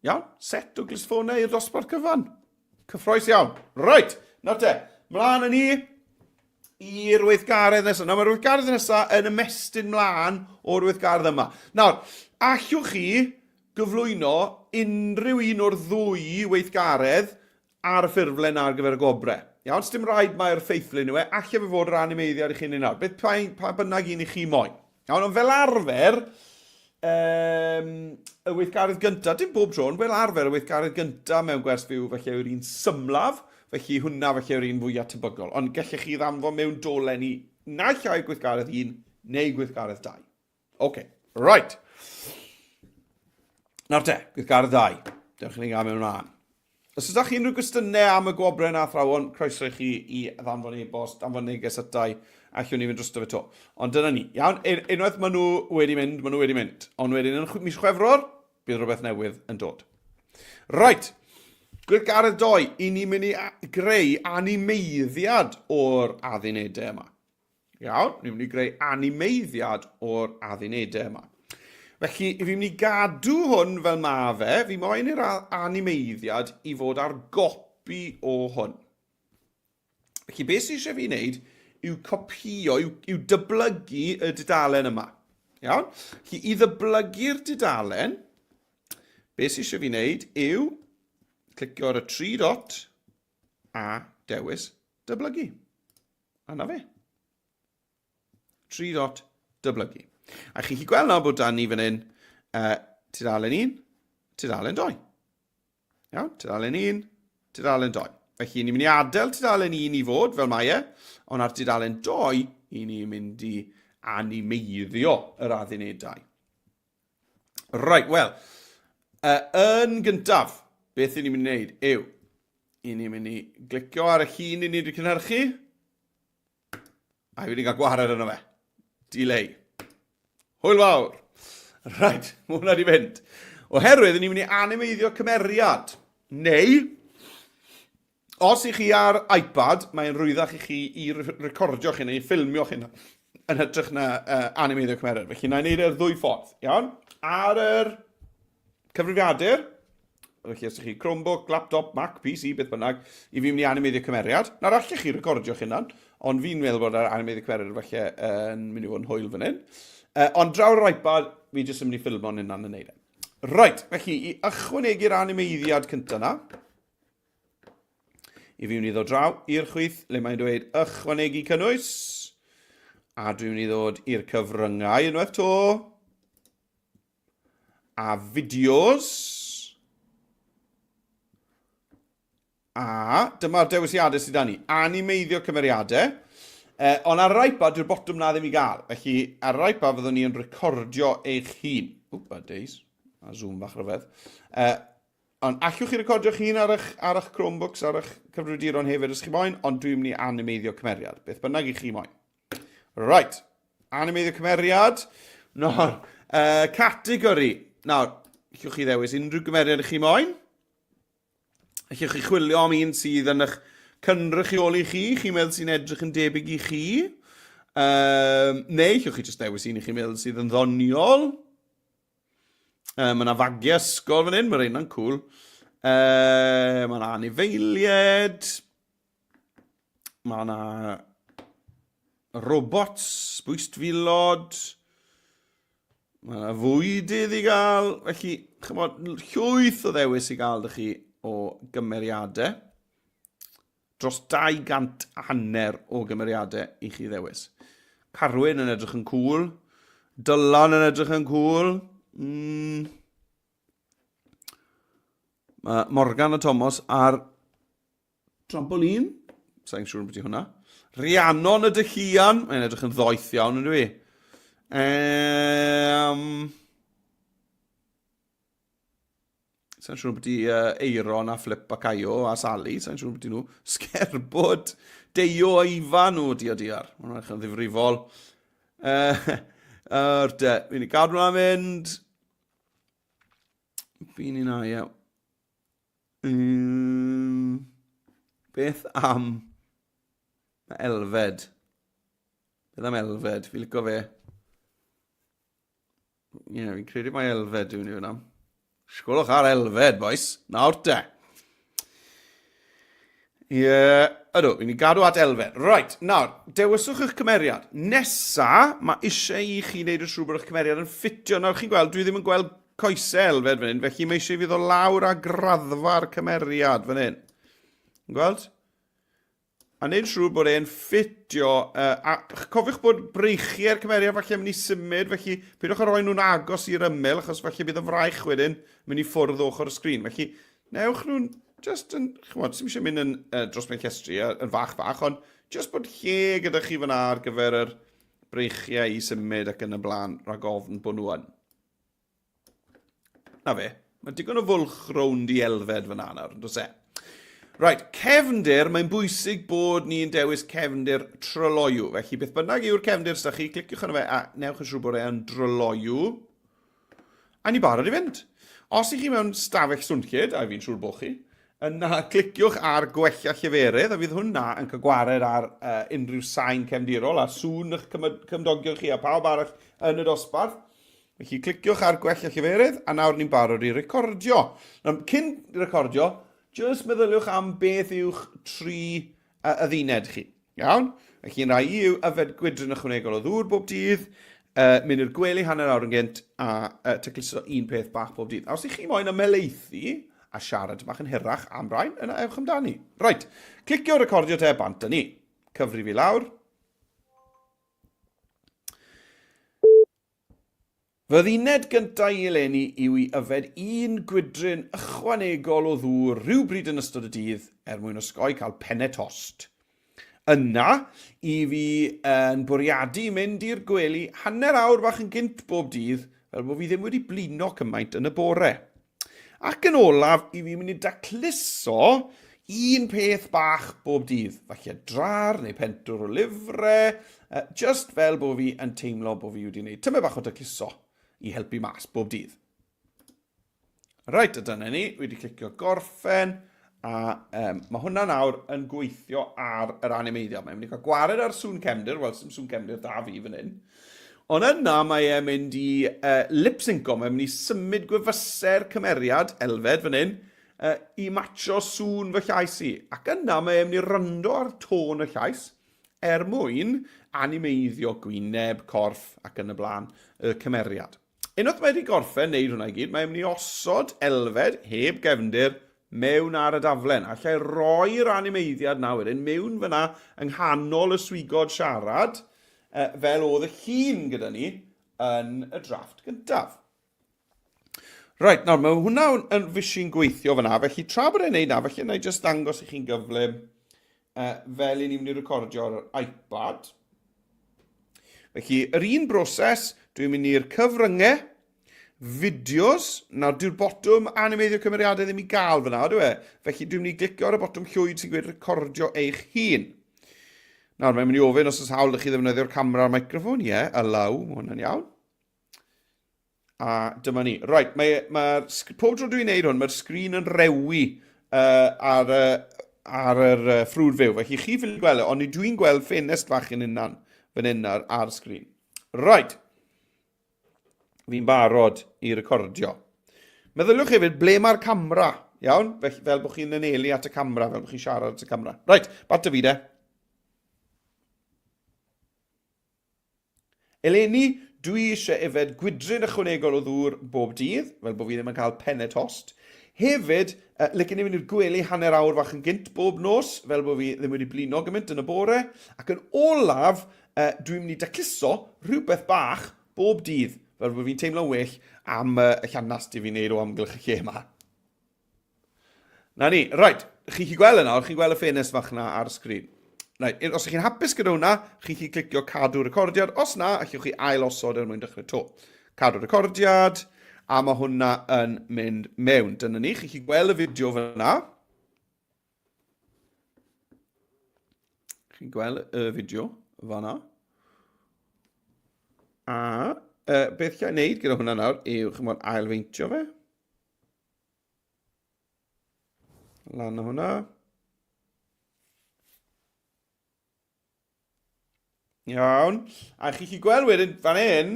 Speaker 1: Iawn? Set o glustffonau i'r dosbarth cyfan. Cyffroes iawn. Reit, nawr te, mlaen â ni i'r weithgaredd nesaf. Nawr, mae'r weithgaredd nesaf yn ymestyn mlaen o'r weithgaredd yma. Nawr, allwch chi gyflwyno unrhyw un o'r ddwy weithgaredd ar y ffurflen ar gyfer y gwobrau. Iawn, sdim rhaid mai'r ffeithlun yw e, alle fe fod yr animeiddiad i chi'n ei nawr. Beth pa, pa bynnag un i chi moyn. Iawn, ond fel arfer, um, y weithgaredd gyntaf, dim bob tro, ond fel arfer y weithgaredd gyntaf mewn gwers fyw felly yw'r un symlaf, felly hwnna felly yw'r un fwyaf tebygol. Ond gallech chi ddanfon mewn dolen i naill ai gweithgaredd un neu gweithgaredd dau. OK, right. Nawr te, gweithgaredd 2. Dewch i ni gael mewn rhan. Os ydych chi unrhyw gwestiynau am y gwobrau na athrawon, croeso i chi i ddanfon e-bost, danfon neges atai, allwn ni fynd drosto fe to. Ond dyna ni. Iawn, unwaith maen nhw wedi mynd, maen nhw wedi mynd. Ond wedyn yn mis Chwefror, bydd rhywbeth newydd yn dod. Right, gweithgaredd doi, i ni'n mynd i greu animeiddiad o'r addunedau yma. Iawn, ni'n mynd i greu animeiddiad o'r addunedau yma. Felly, fi'n mynd i gadw hwn fel ma fe, fi moyn i'r animeiddiad i fod ar gopi o hwn. Felly, beth sydd eisiau fi wneud yw copio, yw, yw dyblygu y dudalen yma. Iawn? Felly, i ddyblygu'r dudalen, beth sydd eisiau fi wneud yw clicio ar y tri dot a dewis dyblygu. A na fe. 3 dot dyblygu. A chi chi gweld nawr bod dan ni fan hyn tudalen 1, tudalen 2. Iawn, tudalen 1, tudalen 2. Felly ni'n mynd i adael tudalen 1 i fod fel mae e, ond ar tudalen 2 i ni'n mynd i animeiddio yr addunedau. Right, wel, yn gyntaf, beth i ni'n mynd i wneud yw, i ni'n mynd i glicio ar y llun i ni wedi cynhyrchu, a i wedi cael gwared arno fe. Delay. Hwyl fawr. Right, mae hwnna wedi fynd. Oherwydd, ni'n mynd i animeiddio cymeriad. Neu, Os i chi ar iPad, mae'n rwyddach i chi i recordio chi neu ffilmio chi yn hytrach na animeiddio cymeriad. Felly, na i wneud e'r ddwy ffordd, iawn? Ar yr cyfrifiadur, felly os ydych chi Chromebook, laptop, Mac, PC, beth bynnag, i fi mynd i animeiddio cymeriad. Nawr, allech chi recordio chi hunan, ond fi'n meddwl bod yr animeiddio cymeriad falle yn mynd i fod yn hwyl fan hyn. Ond draw'r iPad, fi jyst yn mynd i ffilmo'n hunan yn neud e. Right, felly, i ychwanegu'r animeiddiad cyntaf na, I fi mynd i ddod draw i'r chwith le mae'n dweud ychwanegu cynnwys. A dwi'n mynd i ddod i'r cyfryngau unwaith to. A fideos. A dyma'r dewisiadau sydd â ni. Animeiddio cymeriadau. Ond ar yr iPad, dyw'r botwm na ddim i gael. Felly, ar yr iPad fyddwn ni yn recordio eich hun. Wp, a days. A zoom bach rhyfedd. Ond allwch chi recordio'ch hun ar eich, ar eich Chromebooks, ar eich cyfrifiaduron hefyd os chi moyn, ond dwi'n mynd i animeiddio cymeriad, beth bynnag i chi moyn. Right, animeiddio cymeriad. Nawr, categori. Nawr, allwch chi ddewis unrhyw gymeriad i chi moyn. Allwch chi chwilio am un sydd yn eich cynrychioli chi, chi'n meddwl sy'n edrych yn debyg i chi. Neu allwch chi jyst ddewis un i chi'n meddwl sydd yn ddoniol. Mae yna fagiau ysgol fan hyn, mae rheina'n cool. Mae yna anifeiliaid. Mae yna robots, bwystfilod. Mae yna fwydydd i gael. Felly, chymod, llwyth o ddewis i gael dych chi o gymeriadau. Dros 200 a hanner o gymeriadau i chi ddewis. Carwyn yn edrych yn cool. Dylan yn edrych yn cool. Mae Morgan a Thomas ar trampolin. Sa'n siŵr beth i hwnna. Rhiannon y dylluan. Mae'n edrych yn ddoeth iawn, yn dwi. Sa'n siŵr beth i Eiron a Flip a Caio a Sally. Sa'n siŵr beth i nhw. Sgerbwd. Deio a Ifan. O, diar, diar. Mae'n edrych yn ddifrifol. De, fi'n i gadw hwnna mynd. Fi'n i'n aia. Beth am Elfed? Beth am Elfed? Fi'n licio fe. Ie, yeah, fi'n credu mai Elfed dwi'n ei am. Sgwlwch ar Elfed, boys. Nawr te. Ie, yeah, ydw, fi'n i gadw at Elfed. Right, nawr, dewiswch eich cymeriad. Nesa, mae eisiau i chi wneud yn siŵr bod eich cymeriad yn ffitio. Nawr, chi'n gweld, dwi ddim yn gweld coesau Elfed fan hyn, felly mae eisiau i fi ddod lawr â graddfa'r cymeriad fan hyn. Yn gweld? A wneud siŵr bod e'n ffitio, a cofiwch bod breichiau'r cymeriad falle yn mynd i symud, felly peidiwch â rhoi nhw'n agos i'r ymyl, achos falle bydd y fraich wedyn yn mynd i ffwrdd ochr y sgrin. Felly, newch nhw'n just yn, chymod, sy'n eisiau mynd yn dros ben llestri, yn fach fach, ond just bod lle gyda chi fyna ar gyfer yr breichiau i symud ac yn y blaen, rhag ofn bod nhw yn. Na fe, mae digon o fwlch rownd i Elfed fyna nawr, yn does e? Right, cefndir, mae'n bwysig bod ni'n dewis cefndir tryloyw. Felly, beth bynnag yw'r cefndir sydd chi, cliciwch arno fe a newch yn siŵr bod e'n dryloyw. A ni barod i fynd. Os ych chi mewn stafell swnllyd, a fi'n siŵr bod chi, yna cliciwch ar gwella lleferydd, a fydd hwnna yn cael gwared ar unrhyw sain cefndirol a sŵn eich cymdogion chi a pawb arall yn y dosbarth. Felly cliciwch ar Gwella Lleferydd a nawr ni'n barod i recordio. Nawr, cyn recordio, jyst meddyliwch am beth yw'ch tri adduned chi. Iawn? Felly yn rai i yw yfed gwydryn ychwanegol o ddŵr bob dydd, mynd i'r gwely hanner awr yn gynt a tacluso un peth bach bob dydd. A os ych chi moyn ymhelaethu a siarad bach yn hirach am rain, yna ewch amdani. Reit, clicio recordio te, bant â ni. Cyfri fi lawr. Fy dduned gynta i eleni yw i yfed un gwydryn ychwanegol o ddŵr rhywbryd yn ystod y dydd er mwyn osgoi cael penne tost. Yna, i fi yn bwriadu mynd i'r gwely hanner awr bach yn gynt bob dydd fel bod fi ddim wedi blino cymaint yn y bore. Ac yn olaf, i fi'n mynd i dacluso un peth bach bob dydd, falle drar neu pentwr o lyfre, just fel bod fi yn teimlo bod fi wedi gwneud tymed bach o dacluso i helpu mas bob dydd. Reit, a dyna ni, wedi clicio gorffen, a mae hwnna nawr yn gweithio ar yr animeiddio. Mae'n mynd i cael gwared ar sŵn cefndir, wel, sy'n sŵn cefndir da fi fan hyn. Ond yna mae e'n mynd i lip-synco, mae'n mynd i symud gwefusau'r cymeriad, Elfed fan hyn, i matcho sŵn fy llais i. Ac yna mae e'n mynd i rando ar tôn y llais er mwyn animeiddio gwyneb, corff ac yn y blaen y cymeriad. Unwaith mae wedi gorffen wneud hwnna i gyd, mae'n mynd i osod Elfed heb gefndir mewn ar y daflen. Alla i roi'r animeiddiad na wedyn mewn fyna yng nghanol y swigod siarad, fel oedd y llun gyda ni yn y drafft gyntaf. Reit, nawr mae hwnna yn fysi'n gweithio fyna, felly tra bod e'n neud na, felly na i jyst dangos i chi'n gyflym fel i ni'n mynd i recordio ar yr iPad. Felly, yr un broses, dwi'n mynd i'r cyfryngau, fideos, nawr dyw'r botwm animeiddio cymeriadau ddim i gael fyna, ydw e? Felly dwi'n mynd i glicio ar y botwm llwyd sy'n gweud recordio eich hun. Nawr, mae'n mynd i ofyn os oes hawl i chi ddefnyddio'r camera a'r microffon. Ie, yeah, allow, mae hwnna'n iawn. A dyma ni. Right, mae, mae, pob tro dwi'n neud hwn, mae'r sgrin yn rewi ar, ar yr ffrwd fyw. Felly chi ffili gweld e, ond dwi'n gweld ffenest fach yn unan fan hyn ar sgrin. Right. Fi'n barod i recordio. Meddyliwch hefyd, ble mae'r camera? Iawn? Felly, fel bod chi'n anelu at y camera, fel bod chi'n siarad at y camera. Right, bant â fi de. Eleni, dwi eisiau yfed gwydryn ychwanegol o ddŵr bob dydd, fel bod fi ddim yn cael pennau tost. Hefyd, uh, licen i fynd i'r gwely hanner awr fach yn gynt bob nos, fel bod fi ddim wedi blino gymaint yn y bore. Ac yn olaf, uh, dwi'n mynd i dacluso rhywbeth bach bob dydd, fel bod fi'n teimlo'n well am uh, y llanast i fi'n neud o amgylch y lle yma. Na ni, right, chi'n chi gweld yna, chi'n gweld y ffenest fach na ar y sgrin. Right, os ych chi'n hapus gyda hwnna, chi'n chi clicio cadw recordiad. Os na, allwch chi ail osod er mwyn dechrau to. Cadw recordiad, a mae hwnna yn mynd mewn. Dyna ni, chi'n chi gweld y fideo fyna. Chi'n gweld y fideo fanna. A uh, beth chi'n neud gyda hwnna nawr yw, chi'n ailfeintio fe. Lan o hwnna. Iawn. A chi chi gweld wedyn fan hyn,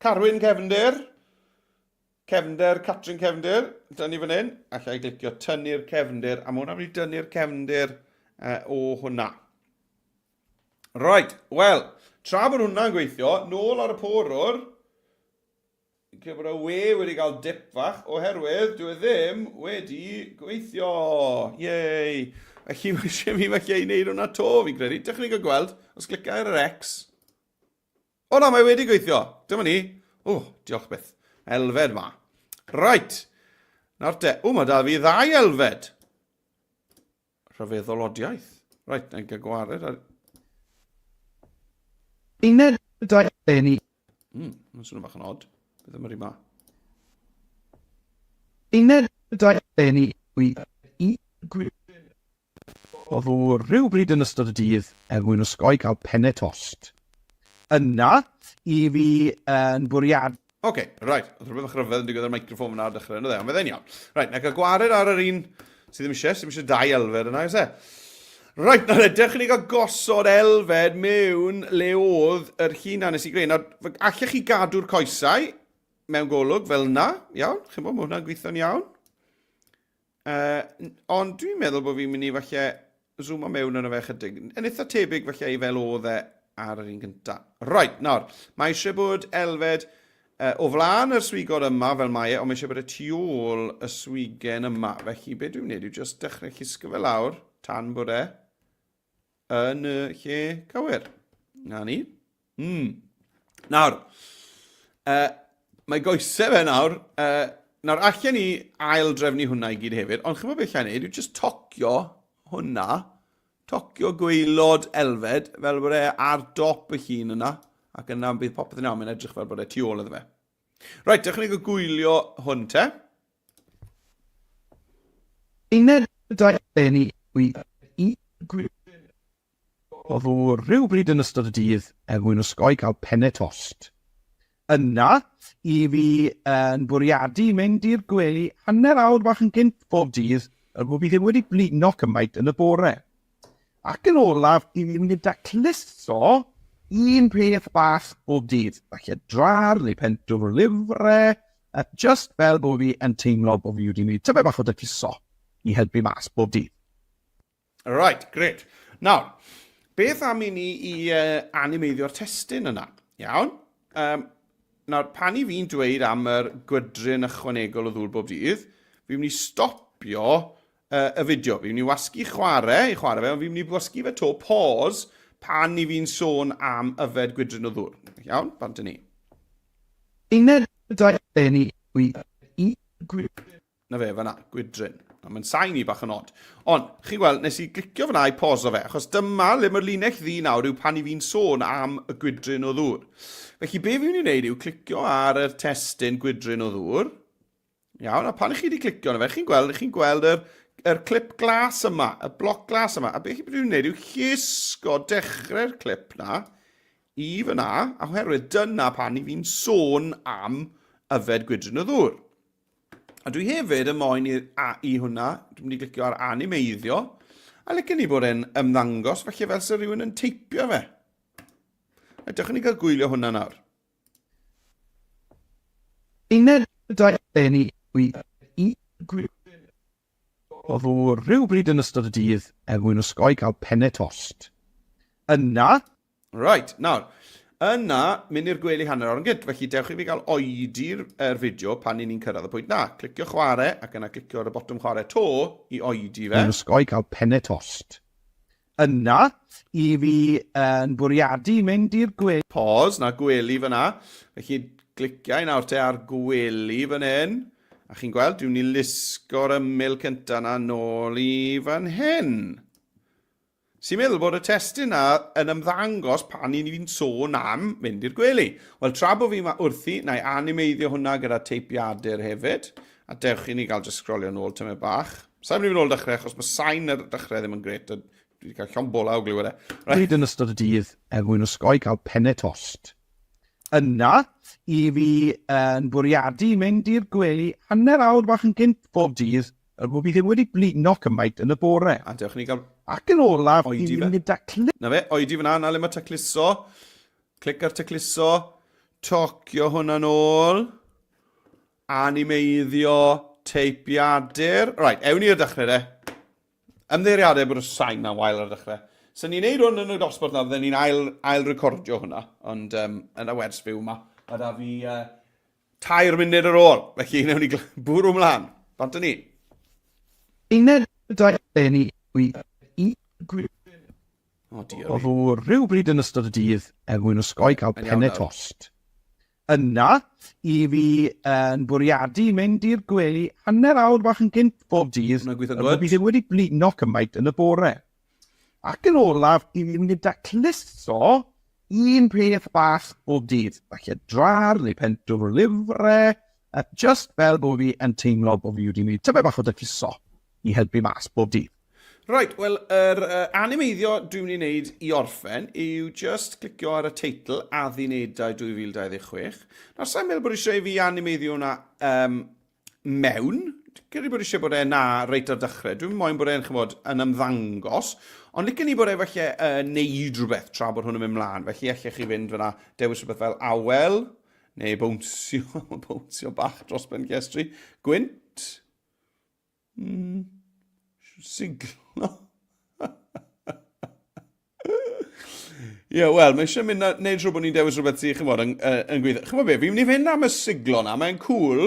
Speaker 1: Carwyn Cefndir, Cefndir, Catrin Cefndir, dyna ni fan hyn. Alla i glicio tynnu'r cefndir, a mae hwnna'n mynd i dynnu'r cefndir uh, o hwnna. Right, wel, tra bod hwnna'n gweithio, nôl ar y porwr, Fi'n credu bod y we wedi cael dip fach oherwydd dyw e ddim wedi gweithio. Yay! Felly mae eisiau fi falle i wneud hwnna to, fi'n credu. Dewch ni gael gweld, os clica ar yr X. O na, mae wedi gweithio. Dyma ni. O, diolch byth. Elfed ma. Right. Nawr te. O, mae da fi ddau elfed. Rhyfeddol odiaeth. Reit, na i gael gwared ar...
Speaker 2: Uned 21.
Speaker 1: Mm, mae'n swnio bach yn odd. Beth am yr un ma?
Speaker 2: Uned 21. O ddŵr rhywbryd yn ystod y dydd er mwyn osgoi cael pennau tost. Yna, i fi yn bwriadu
Speaker 1: Oce, okay, right. Oedd rhywbeth bach rhyfedd yn digwydd ar microffon fyna ar dechrau, yna dde, ond fydde'n iawn. Right, na gael gwared ar yr un sydd ddim eisiau, sydd ddim eisiau dau elfed yna, oes e? Right, nawr edrych ni gael gosod elfed mewn le oedd yr hunan nes i greu. Nawr, allech chi gadw'r coesau mewn golwg fel yna, iawn, chi'n bod, mae hwnna'n gweithio'n iawn. Uh, ond dwi'n meddwl bod fi'n mynd i falle zoom mewn yno fe chydig. Yn eitha tebyg falle i fel oedd e ar yr un gynta. Right, nawr, mae eisiau bod Elfed uh, o flaen yr swigod yma fel mae e, ond mae eisiau bod e tu ôl y swigen yma. Felly, be dwi'n gwneud yw just dechrau llusgo fe lawr tan bod e yn y lle cywir. Na ni. Mm. Nawr, uh, mae goesau fe nawr. Uh, nawr, allan ni ail drefnu hwnna i gyd hefyd, ond chymod beth allan ni yw just tocio hwnna, tocio gweilod Elfed, fel bod e ar dop y llun yna, ac yna bydd popeth yn iawn, mae'n edrych fel bod e tu ôl iddo fe. Reit, dewch ni gael gwylio hwn te.
Speaker 2: Uned 21 O ddŵr rhywbryd yn ystod y dydd er mwyn osgoi cael pennau tost. Yna, i fi yn bwriadu mynd i'r gwely hanner awr bach yn gynt bob dydd er bod fi ddim wedi blino cymaint yn y bore. Ac yn olaf, i fi mynd i dacluso un peth bach bob dydd, falle drar neu pentwr o lyfre, a just fel bod fi yn teimlo bod fi wedi gwneud tymed bach o dacluso i helpu mas bob dydd.
Speaker 1: Right, great. Nawr, beth am i ni i uh, animeiddio'r testun yna? Iawn? Um, nawr, pan i fi'n dweud am yr gwydryn ychwanegol o ddŵr bob dydd, fi'n mynd i stopio uh, y fideo. Fi'n mynd i wasgu chwarae, i chwarae fe, ond fi'n mynd i wasgu fe to, pause, pan i fi'n sôn am yfed gwydryn o ddŵr. Iawn, bant ni.
Speaker 2: Uned 21 gwydryn.
Speaker 1: Na fe, fan'na, gwydryn. A mae'n sain i bach yn od. Ond, chi'n gweld, nes i glicio fan'na i poso fe, achos dyma le mae'r linell ddu nawr yw pan i fi'n sôn am y gwydryn o ddŵr. Felly, be fi'n mynd i wneud yw clicio ar yr testun gwydryn o ddŵr. Iawn, a pan i chi wedi clicio arno fe, chi'n gweld, chi'n gweld yr, yr clip glas yma, y bloc glas yma. A be chi'n mynd i wneud yw llusgo dechrau'r clip na i fyna, a oherwydd dyna pan i fi'n sôn am yfed gwydryn o ddŵr. A dwi hefyd yn moyn i, a, i hwnna, dwi'n mynd i glicio ar animeiddio, a licen ni bod e'n ymddangos, felly fel sy'n rhywun yn teipio fe. A dewch ni gael gwylio hwnna nawr.
Speaker 2: Uned 21. O ddŵr rhywbryd yn ystod y dydd er mwyn osgoi cael pennau tost. Yna.
Speaker 1: Right, nawr, yna, mynd i'r gwely hanner awr yn gynt, felly dewch i fi gael oedi'r er fideo pan ni'n cyrraedd y pwynt na. Clicio chwarae, ac yna clicio ar y botwm chwarae to i oedi fe.
Speaker 2: Mwyn osgoi cael pennau tost. Yna, i fi yn bwriadu mynd i'r gwely.
Speaker 1: Pause, na gwely fyna. Felly, gliciau nawr te ar gwely fan hyn. A chi'n gweld, dwi'n mynd i lusgo'r ymyl cynta na nôl i fan hyn. Sy'n meddwl bod y testun na yn ymddangos pan i ni'n sôn am mynd i'r gwely. Wel, tra bod fi yma wrthi, na i animeiddio hwnna gyda teipiadur hefyd. A dewch i ni gael jyst sgrolio nôl tymed bach. Sa'n mynd i fynd nôl dechrau, achos mae sain ar dechrau ddim yn gret, a dwi wedi cael llond bola o glywed e.
Speaker 2: Right. Pryd yn ystod y dydd er mwyn osgoi cael pennau tost. Yna, i fi yn bwriadu mynd i'r gwely hanner awr bach yn gynt bob dydd Er bod fi ddim wedi blino cymaint yn y bore.
Speaker 1: A dewch i ni gael
Speaker 2: Ac yn olaf,
Speaker 1: oedi
Speaker 2: i
Speaker 1: fe.
Speaker 2: mynd daclu.
Speaker 1: Na fe, oedi fyna, na le mae tacluso. Clic ar tacluso. Tocio hwnna nôl. Animeiddio teipiadur. Right, ewn ni i'r dechrau de. Ymddiheuriadau bod y sain na'n wael ar y dechrau. So ni'n neud hwn yn y dosbarth na, fydden ni'n ail, ail recordio hwnna. Ond um, yn y wers fyw yma, mae da fi uh, Tair munud ar ôl, felly wnawn ni bwrw mlaen. Bant â ni.
Speaker 2: Uned 21 i
Speaker 1: O dear.
Speaker 2: O ddŵr rhywbryd yn ystod y dydd er mwyn osgoi cael pennau tost. Yna, i fi yn bwriadu mynd i'r gwely hanner awr bach yn gynt bob dydd, er bod fi ddim wedi blino cymaint yn y bore. Ac yn olaf, i fi mynd i dacluso un peth bach bob dydd, falle drar neu pentwr o lyfre, a just fel bod fi yn teimlo bod fi wedi gwneud tymed bach o dacluso i helpu mas bob dydd.
Speaker 1: Right, wel, yr uh, animeiddio dwi'n mynd i wneud i orffen yw just clicio ar y teitl Addunedau 2026. Nawr, sa'n meddwl bod eisiau i fi animeiddio hwnna um, mewn. Credu bod eisiau bod e na reit ar dechrau. Dwi'n moyn bod e'n chymod yn ymddangos, ond licen i bod e falle uh, neud rhywbeth tra bod hwn yn mynd mlaen. Felly allech chi fynd fyna, dewis rhywbeth fel awel, neu bownsio, bownsio bach dros ben llestri. Gwynt. Mm, siglo. Ie, yeah, wel, mae eisiau mynd a neud rhywbeth bod ni'n dewis rhywbeth sy'n, chymod, yn, uh, yn gweithio. Chymod be, fi'n mynd i fynd am y siglo na, mae'n cool,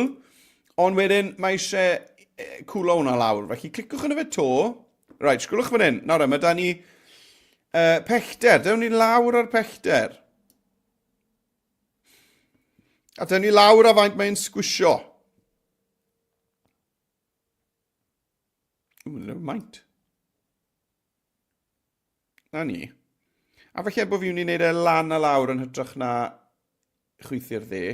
Speaker 1: ond wedyn mae eisiau cwlo hwnna lawr. Felly cliciwch yn y fe to. Right, sgwlwch fan hyn. Nawr, mae da ni uh, pellter. Dewn ni lawr ar pellter. A dewn ni lawr a faint mae'n sgwisio. Ww, never mind. Na ni. A falle bod fi'n mynd i wneud e lan a lawr yn hytrach na chwythu'r dde.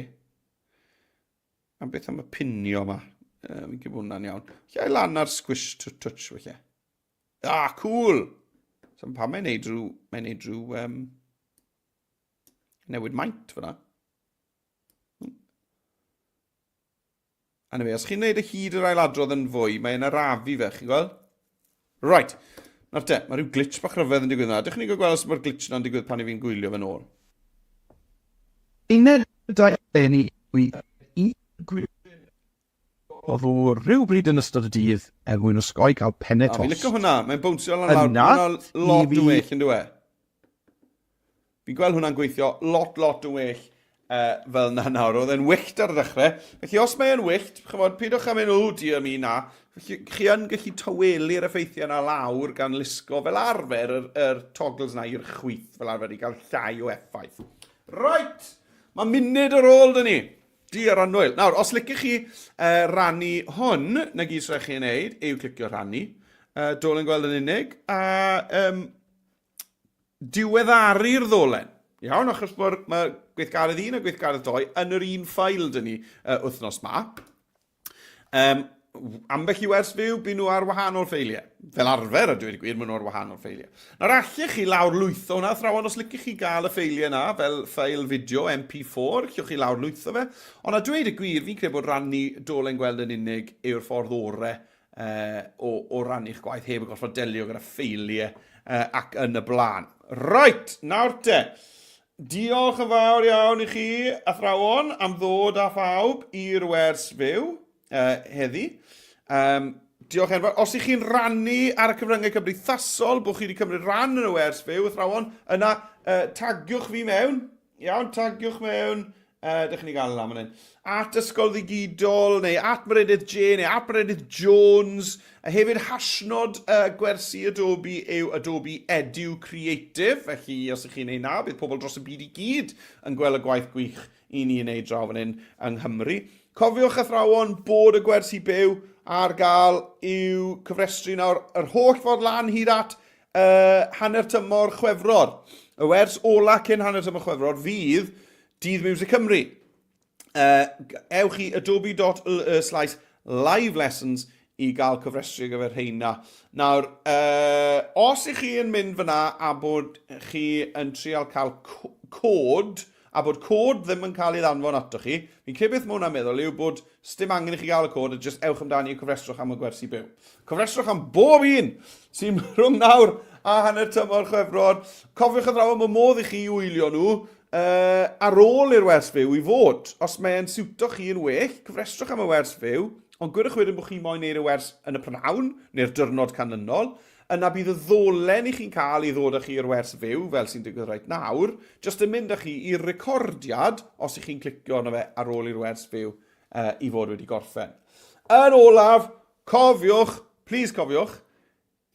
Speaker 1: A beth am y pinio yma? Uh, fi'n gwybod hwnna'n iawn. Lle lan ar squish to touch falle. Ah, cool! So pam mae'n neud rhyw... Mae'n neud rhyw... Um, newid maint fyna. A na fe, os chi'n neud y hyd yr ailadrodd yn fwy, mae'n arafu fe, chi'n gweld? Right. Nawr te, mae rhyw glitch bach rhyfedd yn digwydd yna. Dych chi'n gweld os mae'r glitch yna'n digwydd pan i fi'n gwylio fe'n ôl?
Speaker 2: Uned 21 i O ddŵr rhywbryd yn ystod y dydd er mwyn osgoi cael pennau tost.
Speaker 1: Fi'n licio hwnna, mae'n bownsio lan lawr. Yna, lot yn well, yn dwi? Fi'n gweld hwnna'n gweithio lot, lot yn well uh, fel na nawr. Oedd e'n wyllt ar y dechrau. Felly os mae e'n wyllt, chymod, peidiwch â mynd, o, dear me, na. Felly chi yn gallu tawelu'r effeithiau yna lawr gan lusgo fel arfer yr, yr toggles na i'r chwith fel arfer i gael llai o effaith. Right! Mae munud ar ôl dyn ni. Diar annwyl. Nawr, os licech chi uh, rannu hwn, na gyd sy'n rhaid chi ei wneud yw clicio rhannu. Uh, dolen gweld yn unig. A um, diweddaru'r ddolen. Iawn, achos bod mae gweithgaredd 1 a gweithgaredd 2 yn yr un ffail dyn ni uh, wythnos ma. Um, ambell i wers fyw, bu nhw ar wahanol ffeiliau. Fel arfer, a dweud y gwir, maen nhw ar wahanol ffeiliau. Nawr, allech chi lawr lwytho hwnna, athrawon, os licech chi gael y ffeiliau yna fel ffail fideo MP4, allwch chi lawr lwytho fe. Ond a dweud y gwir, fi'n credu bod rannu dolen gweld yn unig yw'r ffordd orau uh, o, o rannu'ch gwaith heb y gorfod delio gyda ffeiliau uh, ac yn y blaen. Right, nawr te. Diolch yn fawr iawn i chi, athrawon, am ddod â phawb i'r wers fyw uh, heddi. Um, Diolch enfawr. Os ych chi'n rannu ar y cyfryngau cymdeithasol bod chi wedi cymryd rhan yn y wers fyw, athrawon, yna tagiwch fi mewn. Iawn, tagiwch mewn. Dych chi'n ei gael lan fan hyn. At Ysgol Ddigidol, neu at Meredydd J, neu at Meredydd Jones. A hefyd hashnod gwersi Adobe yw Adobe Edu Creative. Felly, os ych chi'n ei na, bydd pobl dros y byd i gyd yn gweld y gwaith gwych i ni yn ei draw fan hyn yng Nghymru. Cofiwch athrawon bod y gwersi byw ar gael i'w cyfrestru nawr yr holl ffordd lan hyd at hanner tymor Chwefror. Y wers ola cyn hanner tymor Chwefror fydd Dydd Music Cymru. Ewch i adobe.ly slash live lessons i gael cyfrestru ar gyfer rheina. Nawr, os ych chi yn mynd fyna a bod chi yn trial cael cod, a bod cod ddim yn cael ei ddanfon ato chi, fi'n credu beth mae hwnna'n meddwl yw bod sdim angen i chi gael y cod, a jyst ewch amdani a cofrestrwch am y gwersi byw. Cofrestrwch am bob un sy'n rhwng nawr a hanner tymor Chwefror. Cofiwch athrawon, mae modd i chi wylio nhw ar ôl i'r wers fyw i fod. Os mae'n siwto chi yn well, cofrestrwch am y wers fyw, ond gwirwch wedyn bod chi moyn neud y wers yn y prynhawn neu'r diwrnod canlynol, yna bydd y ddolen i chi'n cael i ddod â chi i'r wers fyw, fel sy'n digwydd reit nawr, jyst yn mynd â chi i'r recordiad os ych chi'n clicio arno fe ar ôl i'r wers fyw i fod wedi gorffen. Yn olaf, cofiwch, please cofiwch,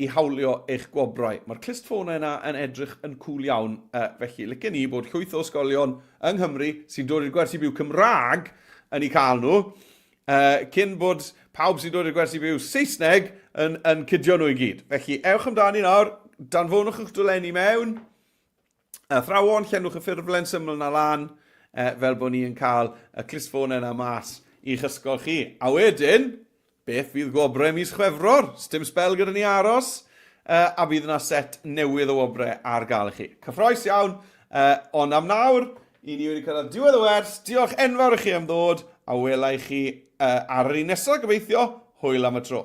Speaker 1: i hawlio eich gwobrau. Mae'r clustffonau yna yn edrych yn cŵl iawn, felly licen i bod llwyth o ysgolion yng Nghymru sy'n dod i'r gwersi byw Cymraeg yn eu cael nhw, cyn bod pawb sy'n dod i'r gwersi byw Saesneg yn, yn cydio nhw i gyd. Felly, ewch amdani nawr, danfonwch eich dolenni mewn, Athrawon, llenwch y ffurflen syml 'na lan, fel bod ni yn cael y clustffonau yna mas i'ch ysgol chi. A wedyn, beth fydd gwobrau mis Chwefror? Sdim sbel gyda ni aros, a bydd yna set newydd o wobrau ar gael i chi. Cyffroes iawn, ond am nawr, i ni wedi cyrraedd diwedd y wers. Diolch enfawr i chi am ddod, a wela i chi ar yr un nesaf gobeithio. Hwyl am y tro.